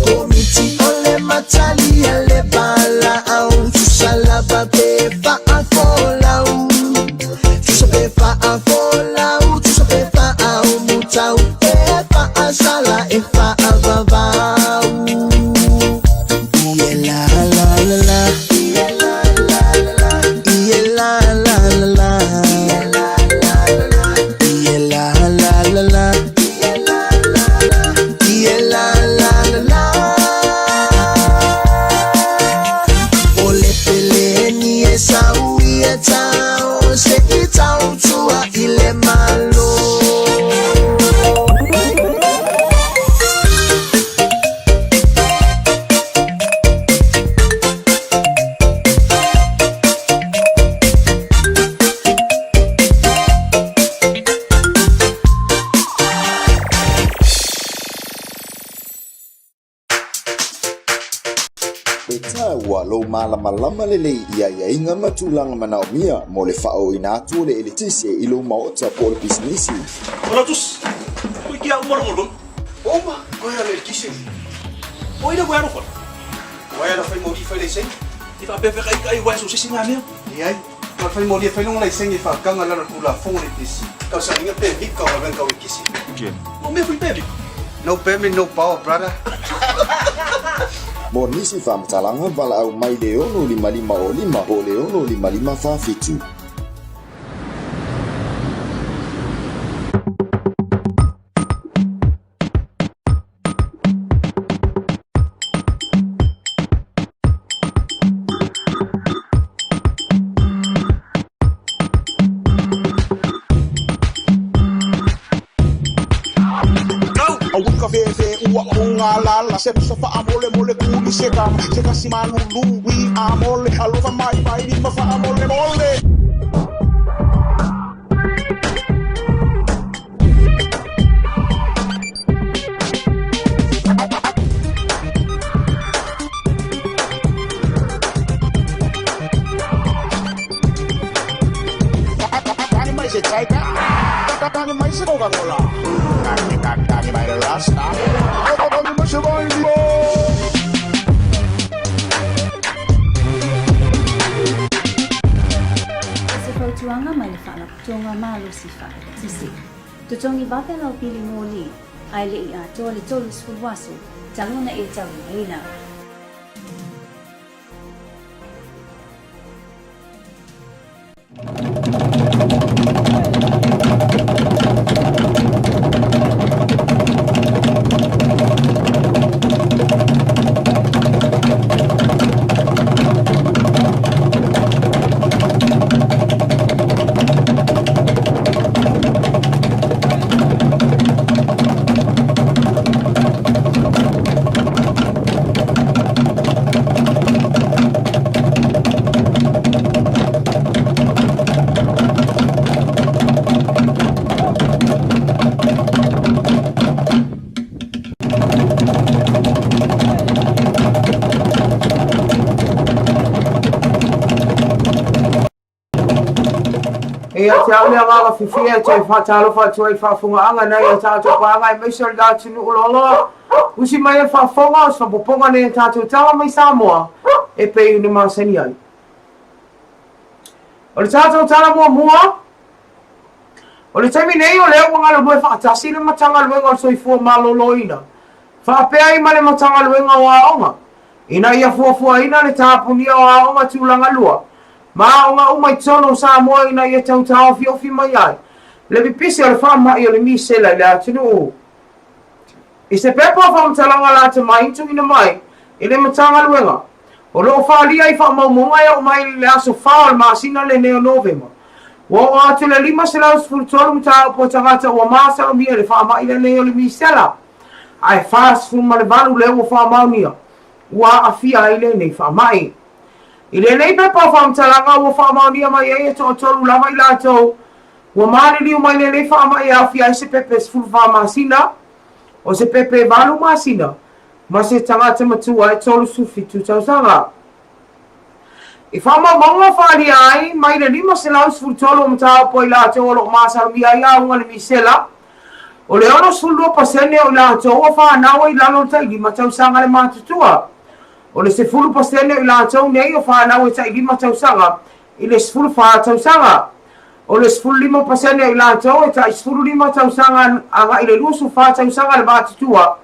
Komiti o le matali a le valaau, tusa lava pe faafolau, tusa pe faafolau, tusa pe faaumutau, pe faasala e faavavau. Ie la la la la, ie la la la la, ie la la la la, ie la la la la. O le peleni e sau i e tau se i tau tua i le malo. Peitai ua lou malamalama lelei i aiaiga ma tulaga manaomia mo le faaooina atu o le eletise i lou maota po o le pisinisi. Ola tus. Ko kia uma rongo. Uma, koe ala le kise. O ina koe aro. Wai ala fai mori fai le seng. I fa pepe kai kai wai so sisi ngā mea. Ni ai. Ka fai mori fai longa le seng e fa kanga lana tula fong le pisi. Kau sa inga pe hip kau awen kau e kisi. O mea fui pepe. No permit, no power, brother. Mo nisi faamatalaga valaau mai le 6 5 o 5 po o le 6 5 4 7. Auka fe ua unga la la se so fa amole mole kuli se kama se kasi malulu wi amole alofa mai mai ni ma fa amole mole. Tani mai se taika, tani mai se Coca-Cola, tani tani mai rasta, tani mai se vainio. Se fautuaga mai le Faalapotopotoga Malosi Faaeletise. Totogi vave lau pili moli, ae le'i atoa le 30 aso, talu ona e taulimaina. te au le agaga fiafia e toe faatalofa atu ai i le faafofogaaga nai a tatou paaga aemaise o le atunuu loaloa. Usi mai ai le faafofoga o se faaopoopoga nei a tatou tala mai Samoa e pei ona masani ai. O le tatou tala muamua, o le taimi nei o lea ua galulue faatasi le Matagaluega o le Soifua Maloloina faapea ai ma le Matagaluega o Aoga ina ia fuafuaina le tapunia o aoga tulaga lua ma aoga uma i totonu o Samoa ina ia tau taofiofi mai ai le pipisi o le faamai o le misela i le atunuu. I se pepa o faamatalaga lata mai na tuuina mai i le Matagaluega, o lo o faaalia i faamaumauga e oo mai i le aso 4 o le masina lenei o Novema, ua oo atu le 513 mataupu a tagata ua masalomia i le faamai lenei o le misela, ae 48 lea ua faamaonia ua aafia ai lenei faamai. I lenei pepa o faamatalaga ua faamaonia mai ai e toatolu lava i latou ua maliliu mai lenei faamai e aofia ai se pepe 14 masina, o se pepe 8 masina, ma se tagata matua e 37 tausaga. I faamaumauga faaalia ai mai le 513 o mataupu a i latou o lo o masalomia ai auga le misela, o le 62 pasene o i latou ua fanau ai i lalo o le tai lima tausaga le matutua. O le 10 pasene o i latou nei o fanau e tai lima tausaga i le 14 tausaga. O le 15 pasene o i latou e tai 15 tausaga agai i le 24 tausaga le matutua.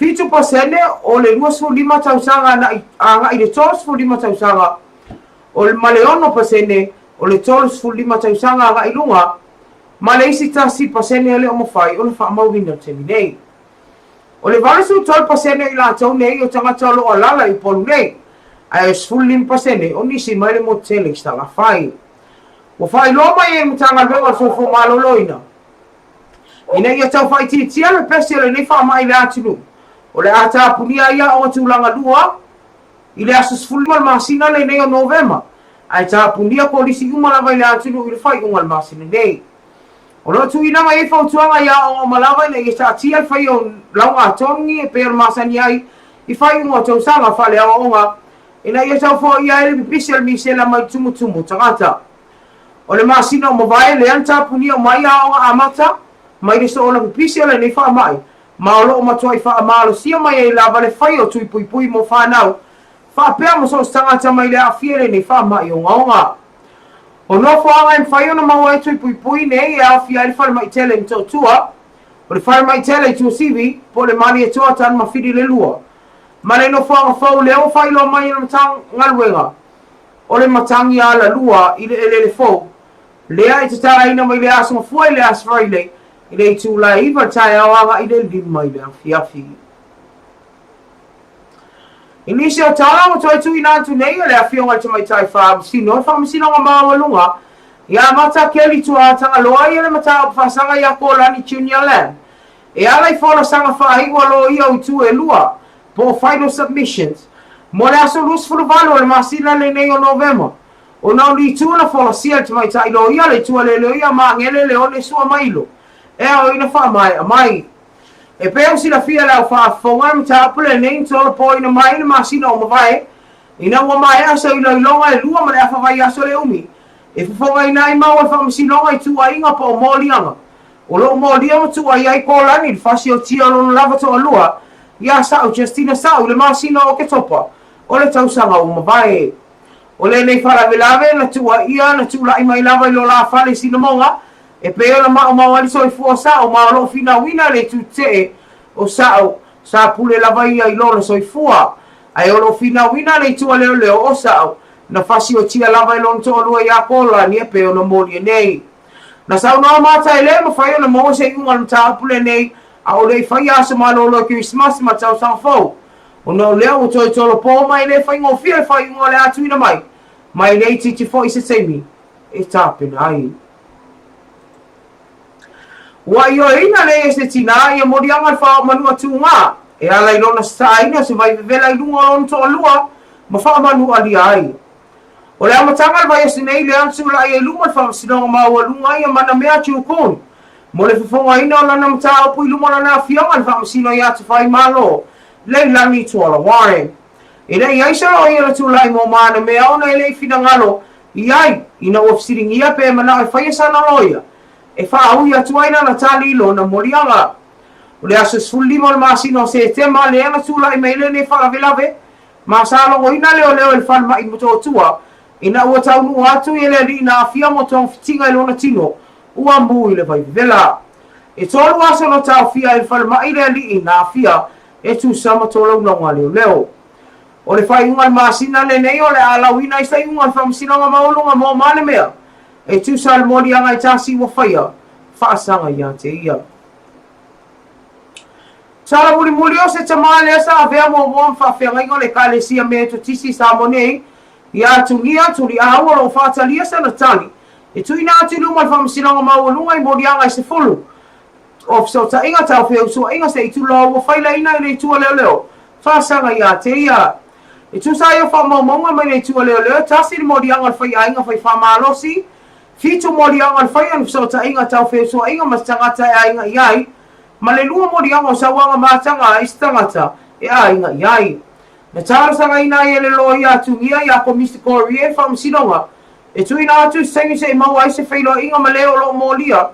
7% o le 25 tausaga agai i le 35 tausaga, o le ma le 6% o le 35 tausaga agai i luga, ma le isi 1% e le o mafai ona faamauina i le taimi nei. O le 83% o i latou nei o tagata o lo o alaala i Upolu nei, ae o le 15% o nisi mai le motu tele i Salafai. Ua faailoa mai e le Matagaluega o le Soifua Maloloina, Ina ia tau faaitiitia le pese o lenei faamai i le atunuu, o le a tapunia ai aoga tulaga lua i le aso 15 o le masina lenei o Novema, ae tapunia kolisi uma lava i le atunuu i le faaiuga o le masina nei. O lo o tuuina mai ai fautuaga i aoga uma lava ina ia taatia le faia o lauga-a-togi e pei ona masani ai i faaiuga o tausaga faaleaoaoga ina ia tau foaia ai le pipisi o le misela mai le tumutumu o tagata. O le masina o mavae lea na tapunia uma ai aoga amata mai le soona pipisi o lenei faamai, ma o lo o matuai faamalosia mai ai lava le fai o tui puipui mo fanau faapea ma so o se tagata mai le aafia i lenei faamai ogaoga. O nofoaga e mafai ona maua ai tui puipui nei e aofia ai le falemai tele i Motootua, o le falemai tele i Tuasivi, po o le Malietoa Tanumafili le lua, ma le nofoaga fou lea ua faailoa mai e le Matagaluega o le matagi alalua i le eleele fou, lea e tatalaina mai le Aso Gafua i le Aso Faraile i le itula e 9 i le taeao agai i le 5 i le afiafi. I nisi o tala ua toe tuuina atu nei e le Afioga i le Tamaitai Faamasino o le Faamasinoga Maualuga ia Mata Keli Tuatagaloa ia le mataupu faasaga ia Kolani Junior Lam e ala i folasaga faaiu a loia o itu e lua po o final submissions, mo le aso 28 o le masina lenei o Novema, ona o ni itu na folasia e le tamaitai loia le itu a le loia Magele Leone Suamailo e ao ina faamaea mai. E pei ona silafia e le au faafofoga e mataupu lenei na tolopoina mai i le masina o mavae ina ua maea se iloiloga e lua ma le afa vaiaso le umi e fofogaina ai mau o le faamasinoga i tuuaiga po o moliaga O lo o molia ma tuuai ai Kolani i le fasiotia o lona lava toalua iā Sa'u Justina Sa'u i le masina o Oketopa o le tausaga ua mavae. O lenei faalavelave na tuuaia na tulai mai lava i lo la fale i Sinamoga e pei ona maumau ai le soifua o Sa'u ma o lo o finauina le itu tetee o Sa'u sa pule lava ia i lona soifua ae o lo o finauina le itu a leoleo o Sa'u na fasiotia lava e lona toalua iā Kolani e pei ona molia nei. Na saunoa Mata e le mafai ona maua se iuga o le mataupu lenei a o le i faia aso malolo e Kerisimasi ma le tausaga fou. Ona o lea ua toe tolopo ma e le faigofie le faaiuga o le a tuuina mai, ma e le itiiti foi se taimi e tapena ai. Ua ioeina nei e se tinā ia moliaga le faaomanua tugā e ala i lona sasaaina o se vai vevela i luga o lona toalua ma faamanualia ai. O le amataga o le vaiaso nei lea na tulai ai luma le Faamasinoga Maualuga ia Manamea Chukun mo le fofogaina o lana mataupu i luma o lana afioga i le Faamasino ia Tafaimalo Leilani Tuala Warren. E le i ai se loia na tulai mo Manamea ona e le i finagalo I ai, ina ua fesiligia pe e manao e faia sana loia, e faaui atu ai lana tali i lona moliaga. O le aso 15 o le masina o Setema lea na tulai mai lenei faalavelave, ma sa logoina leoleo e le falemai i Motootua, ina ua taunuu atu i le alii na aafia mo togafitiga i lona tino, ua mu i le vaivevela. E tolu aso na taofia ai le falemai le alii na aafia e tusa ma tolaulauga a leoleo. O le faaiuga o le masina lenei o le a lauina ai se iuga o le Faamasinoga Maualuga mo Malemea e tusa le moliaga e tasi ua faia faasaga ia te ia. Tala mulimuli o se tama lea sa avea muamua ma faafeagaiga o le Ekalesia Metotisi i Samoa nei, ia Tugia Tuliau o lo o faatalia sana tali e tuuina atu i luma o le Faamasinoga Maualuga i moliaga e 10 o fesootaiga tau feusuaiga se i tulou ua failaina i le itu a leoleo faasaga ia te ia. E tusa ai o faamaumauga mai le itu a leoleo e tasi le moliaga o le faiaiga fai faamalosi, fitu moliaga o le fai o ni fesootaiga tau feusuaiga ma se tagata e aiga i ai, ma le lua moliaga o sauaga mataga ai se tagata e aiga i ai. Na talosagaina ai e le loia atugia ia Komisi Korea le faamasinoga e tuuina atu i se taimi se i maua ai se feiloaiga ma le o lo o molia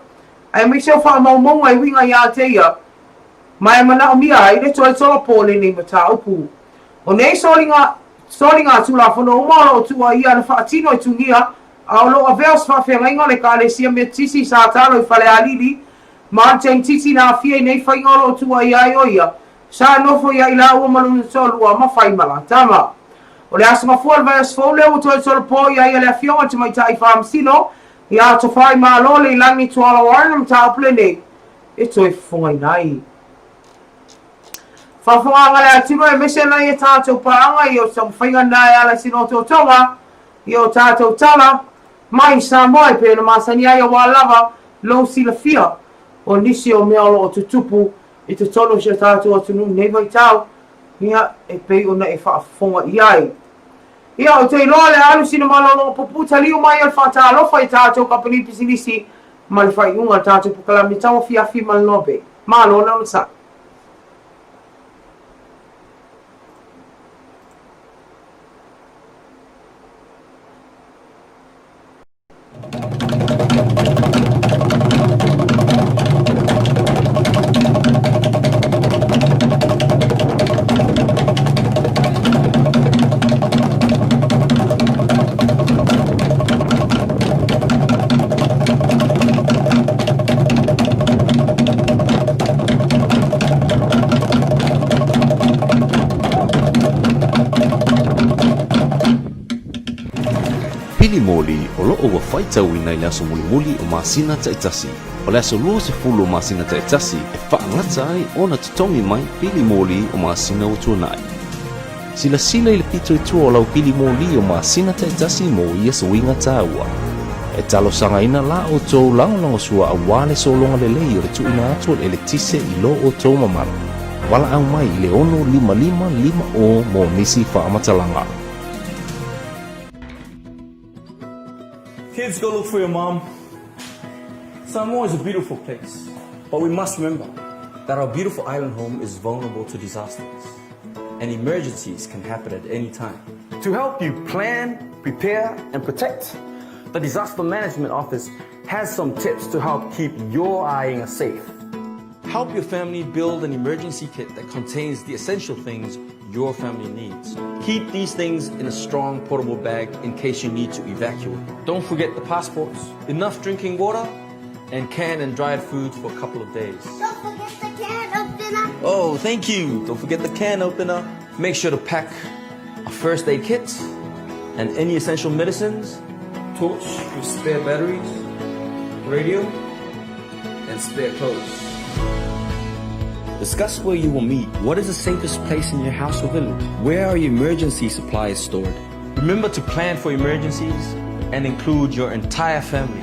aemaise o faamaumauga e uiga ia te ia ma e manaomia ai le toe tolopo o lenei mataupu. O nei soliga, soliga Tulafono uma o lo o tuuaia na faatino e Tugia a o lo o avea o se faafeagaiga o le Ekalesia Metotisi i Satalo i Falealili ma o le Teintiti na aafia i nei faiga o lo o tuuaia ai o ia sa nofo ia i laua ma lona toalua ma Faimalatama. O le aso mafua o le vaiaso fou lea ua toe tolopo i ai e le Afioga i le Tamaitai Faamasino ia Tofaimalo Leilani Tuala Warren le mataupu lenei e toe fofogaina ai. Faafofogaaga le atunuu aemaise nai a tatou paaga i o taumafaiga na e ala i sina otootoga i o tatou tala mai Samoa e pei ona masani ai aua lava lou silafia o nisi o mea o lo o tutupu i totonu o si o tatou atunuu i nei vaitau, ia, e pei ona e faafofoga i ai. Ia, ou te iloa o le a alu sina malologa pupuu taliu mai o le faatalofa i tatou kamupani pisinisi ma le faaiuga o le tatou polokalame tauafiafi ma le Lobe. Malo le onosai. Pili moli o lo o ua faitauina i le aso mulimuli o masina taitasi. O le aso 20 o masina taitasi e faagata ai ona totogi mai pili moli o masina ua tuanai. Silasila i le pito i tua o lau pili moli o masina taitasi mo ia suiga taua. E talosagaina la outou lagolagosua aua le sologa lelei o le tuuina atu o le eletise i lo outou mamalu. Valaau mai i le 65550 mo nisi faamatalaga. Kids, go look for your mom. Samoa is a beautiful place, but we must remember that our beautiful island home is vulnerable to disasters, and emergencies can happen at any time. To help you plan, prepare, and protect, the Disaster Management Office has some tips to help keep your aiga safe. Help your family build an emergency kit that contains the essential things your family needs. Keep these things in a strong portable bag in case you need to evacuate. Don't forget the passports, enough drinking water, and canned and dried food for a couple of days. Don't forget the can opener. Oh, thank you. Don't forget the can opener. Make sure to pack a first aid kit and any essential medicines, torch with spare batteries, radio, and spare clothes. Discuss where you will meet. What is the safest place in your house or village? Where are your emergency supplies stored? Remember to plan for emergencies and include your entire family.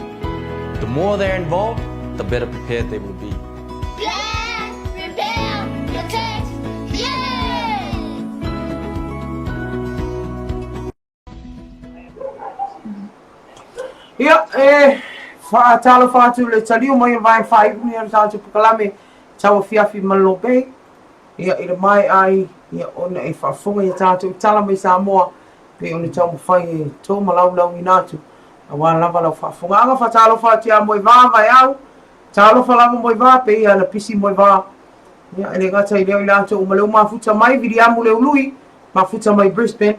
The more they're involved, the better prepared they will be. Plan, prepare, protect. Yeah! Ia, e faatalofa atu le taliu mai o le vaega faaiu nei o le tatou polokalame tauafiafi ma le Lobe. Ia, i le maea ai ia, ona e faafofoga i a tatou tala mai Samoa. pei ona taumafai e tomalaulauina atu aua lava lau faafofogaaga. Faatalofa atu ia Moevā Vaeau, talofa lava Moevā, pei ona pisi Moevā. Ia, e le gata i lea o i latou uma lea ua mafuta mai, Viliamu Leului, mafuta mai Brisbane,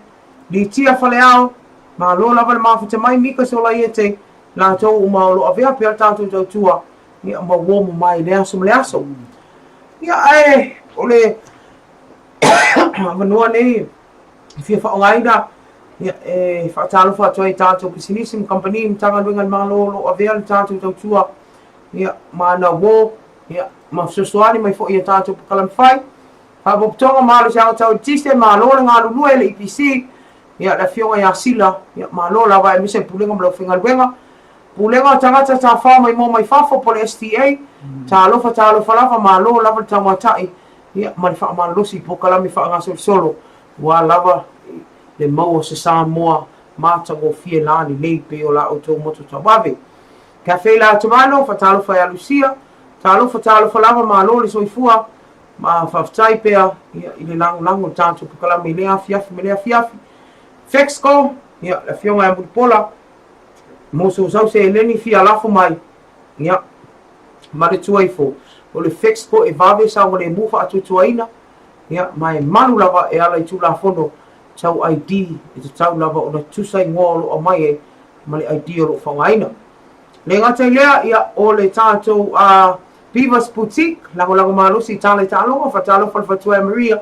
Litia Faleao, malo lava le mafuta mai, Mika Solaiete, latou uma o lo o avea pea le tatou tautua, ia, ma uo mamae i lea aso ma le aso. Ia, ae o le avanoa nei e fia faaaogaina, ia, e faatalofa atu ai i tatou pisinisi ma kamupani, Matagaluega a le Malo o lo o avea le tatou tautua, ia, ma ana uo, ia, ma fesoasoani mai foi i a tatou polokalame fai. Faalapotopotoga Malosiaga Tau Eletise, malo le galulue, le EPC, ia, le Afioga ia Sila, ia, malo lava aemaise le Pulega ma le Aufaigaluega. Pulega o Tagata Tafao Maimoa Mai Fafo po o le STA, talofa talofa lava, malo lava le tauatai, ia, ma le faamalolosi i polokalame faagasolosolo, aua lava le maua o se Samoa matagofie lalelei pei o la outou motu tauave. Cafe La Tomaino, faatalofa ia Lucia, talofa talofa lava, malo le soifua, ma faafetai pea ia, i le lagolago i le tatou polokalame i lea afiafi ma lea afiafi. Fexco, ia, le afioga ia Mulipola, mo sou sau seleni fia lafo mai, ia, ma le tuaifo, o le Fexco e vave saogalemu faatuatuaina, ia, ma e malu lava e ala i Tulafono tau ID e tatau lava ona tusa igoa o lo o aumai ai ma le ID o lo o faaaogaina. Le gata i lea, ia, o le tatou Beavers Boutique, lagolago malosi i tala i taaloga, faatalofa le faletua ia Maria,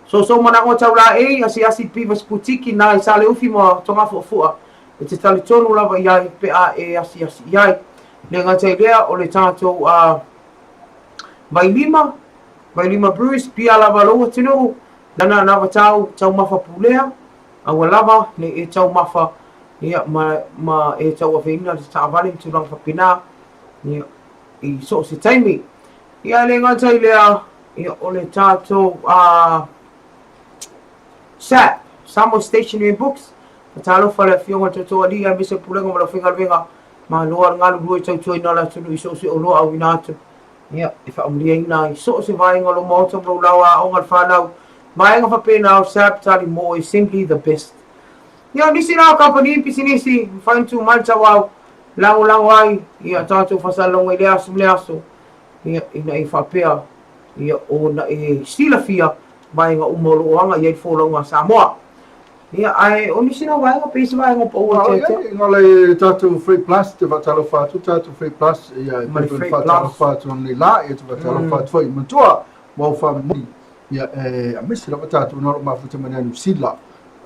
soosoo manaoga tau laei, asiasi i Beavers Boutique i Saleufi ma Togafuafua, e te talitonu lava i ai pe a e asiasi i ai. Le gata i lea, o le tatou Vailima, Vailima Breweries, pia lava lou atunuu, lana anavatau taumafa pulea, aua lava ne i e taumafa ia, ma, ma e tauaveina le taavale ma tulaga faapena ia, i so o se taimi. Ia, e le gata i lea, ia, o le tatou SAP, Samoa Stationery and Books, faatalofa le Afioga i le Tootooalii aemaise le Pulega ma le Aufaigaluega, malo lava le galulue tautuaina o le atunuu i so o se oloa auina atu. Ia, e faamanuiaina ai so o se vaega o lou maota ma lou laoa aoga le fanau, vaega faapena o SAP tali mo e simply the best. Ia, o nisi la o kamupani ma pisinisi, mafai ona tu mai le tauau, lagolago ai ia tatou faasalalauga i lea aso ma lea aso, ia, ina ia faapea, ia, ona e silafia vaega uma o lo o aga i ai le folauga a Samoa. Ia, ae o nisi na vaega, pe i se vaega o pau e tea tea. Nga le tatou Free Plus, te whaatalofa atu, tatou Free Plus, ia, Ma le te Free whaatalofa atu nei la, ia te whaatalofa atu foi, matua, mau whamoni, ia, e, a misi lava tatou na ro mafuta mani a New Zealand,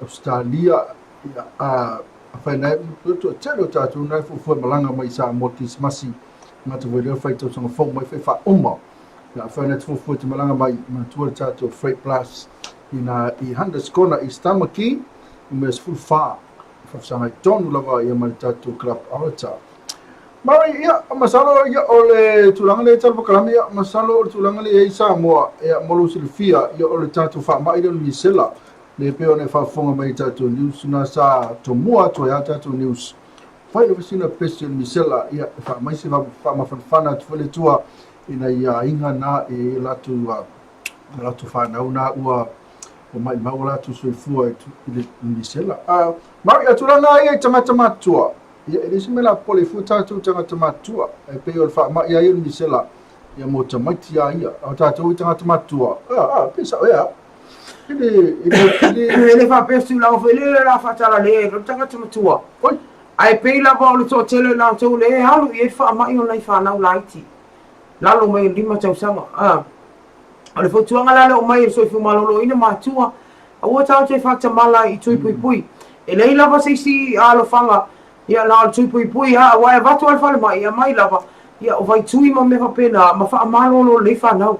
Australia, ia, a, a whai nei, tu tele o tatou nei fuafua malanga mai sa mo Krisimasi, ngā te wai whai tausaga fou mai whai wha uma, ia, a whai nei te fuafua te malanga mai, matua le tatou Free Plus, ina i Hunters Corner i Stamaki, i mea 14, whawhisangai tonu lava ia ma le tatou Club Orator. Murray, ia, masalo ia o le tulaga lea talo pakalame, ia, masalo o le tulaga lea i Samoa, ia, mo lou silafia, ia, o le tatou faamai lea o le misela, le pei ona e faafofoga mai i tatou news, na sa tomua atu ai lava tatou news. Fai lava sina pesi o le misela, ia, e faamai se faamafanafana atu foi le Atua ina ia aiga na e i latou o latou fanau na ua ua maimau o latou soifua i le misela. Mari, a tulaga ia i tagata matutua, ia e le se mea la popole fua tatou tagata matutua, e pei o le faamai a ia o le misela, ia mo tamaiti a ia, a o tatou i tagata matutua, pe sao ea, e le, e le, e le, E le faapea se tulaga foi lele la faatalale o le tagata matua. Oi. Ae pei lava o le toatele o i latou lea e alu i ai le faamai o nai fanau laiti. Lalo mai o le 5 tausaga. O le fautuaga la lea o aumai e le Soifua Maloloina, matua, aua tatou te faatamala i tui puipui. E leai lava se isi alofaga, ia na o le tui puipui lava, aua e avatu lava i le falemai, e aumai lava, ia o vaitui ma mea faapena, ma faamalolo lelei fanau.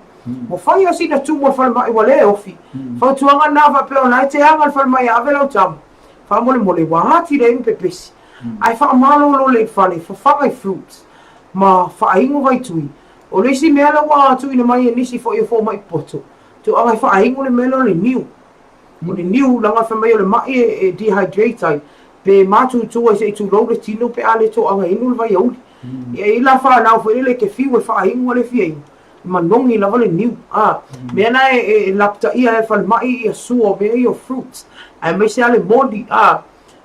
Ua fai lava sina tumu a le falemai ua le ofi. Fautuaga lena faapea o lena e te aga i le falemai e ave lau tama, faamolemole ua atili ai ma pepesi. Ae faamalolo lelei i le fale, fafaga i fruits ma faainu vaitui. O le isi mea lea ua tuuina mai e nisi foi o fomai poto, tulaga e faainu le mea lea o le niu. O le niu, leaga fai mai o le mai e dehydrate ai, pe matutu ai se i tulou le tino pe a le toaga inu le vaiauli. Ia e i ai la fanau foi lele e te fiu e faainu a le fia inu. E manogi lava le niu, a. Mea na e lapataia ai e le falemai ia sua o mea ia o fruits, aemaise lava le moli, a,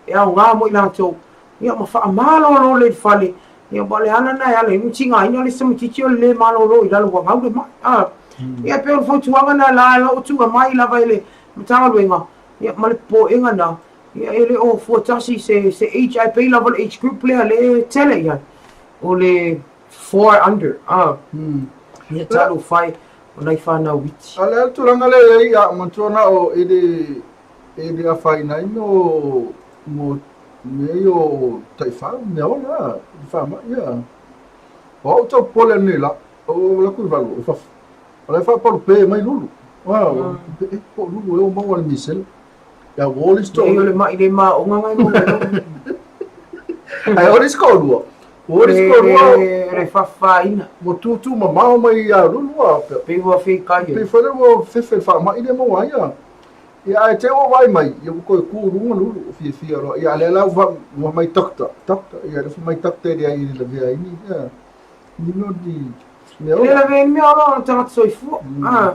e aoga mo i latou, ia ma faamalolo lelei i le fale, ia aua o le ala lena e ala ai ona tigaina le isi tamaitiiti o le le malolo i lalo ua gau le mai, a. Ia e pei o le fautuaga lena la o lo o tuuina mai lava e le Matagaluega, ia ma le popoega lena, ia e le o fua tasi se se age ae pei lava o le age group lea lea e tele i ai, o le 4 under, a. Ia talofa e o nai fanau iti. A o le a le tulaga lea e i ai, a manatua na o e le e le afaina ai mo mo mea ia o taifau, mea ola a, i faamai ia. O au tau popole nei la, o alu atu i valo i fafo. O la e faapalupe mai lulu. Wow, e po lulu e o maua le misela. Ia ua oli sto. Nei o le mai le maoga ngai mo. Ai oli sto lua. Ua oli sto lua. Le fafaina. Mo tutu mamao mai ia lulu a. Pe ua feikai. Pe fale ua fefe faamai le maua ia. Ia ae te ua vaai mai, ia ua toe tu luga lulu, fiafia loa. Ia a lea la ua ua mai doctor, doctor, ia le mai doctor le ai le lavea ai ni, ia. Ni mea ni mea ola. Le lavea ai mea ola o le tagata soifua. Ah.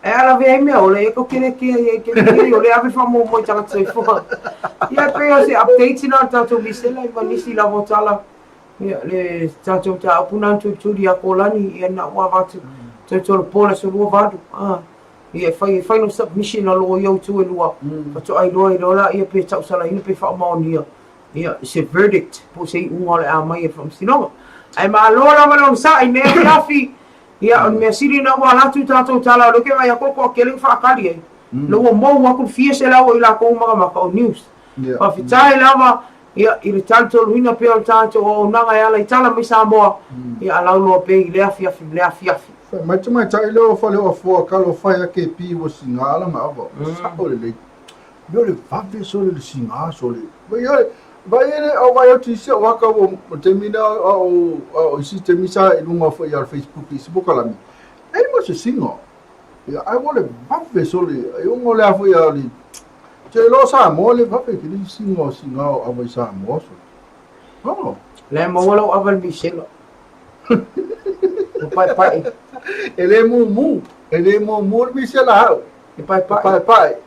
E a lavea ai mea ola, ia ko kere kea ia kere kea o le ave faamuamua i tagata soifua. Ia pei o se update na tatou misela i ma nisi lava o tala. Ia le tatou mataupu na tulituli ia Kolani ia na ua avatu toe tolopo le aso 28. Ah. Ia e fai e final submission a loia o itu elua faatoa iloa iloa laia pe tausalaina pe faamaonia ia se verdict po o se iuga o le a mai e le faamasinoga. Ae malo lava le onosai i lenei afiafi. Ia o le mea sili lena ua ala atu tatou tala o lea ou te vaai atu o le toatele na faatali ai. Lea ua mou atu le fia selau o i latou makamaka o news. Faafetai lava Ia, i le talitoluina pea o le tatou auaunaga e ala i tala mai Samoa, ia a lauloa pea i lea afiafi ma lea afiafi. Fai mai tamaitai lea o Faleoafoa talofa e ake pi ua siga lana ava ua sao lelei mea o le vave sole le siga sole vai ai vai ele au vai atu isi au aka ua o taimi lea a o a o isi taimi sa i luga foi ia Facebook isi polokalame ei ma se siga ia ai ua le vave sole ai ongo le a foi a le Te iloa o Samoa le vave ke le singa o singa o ava i Samoa so. Oh. Le maua lau ava i le misela. Ua paepae. E le mumu, e le mumu le misela au. E paepae. Paepae.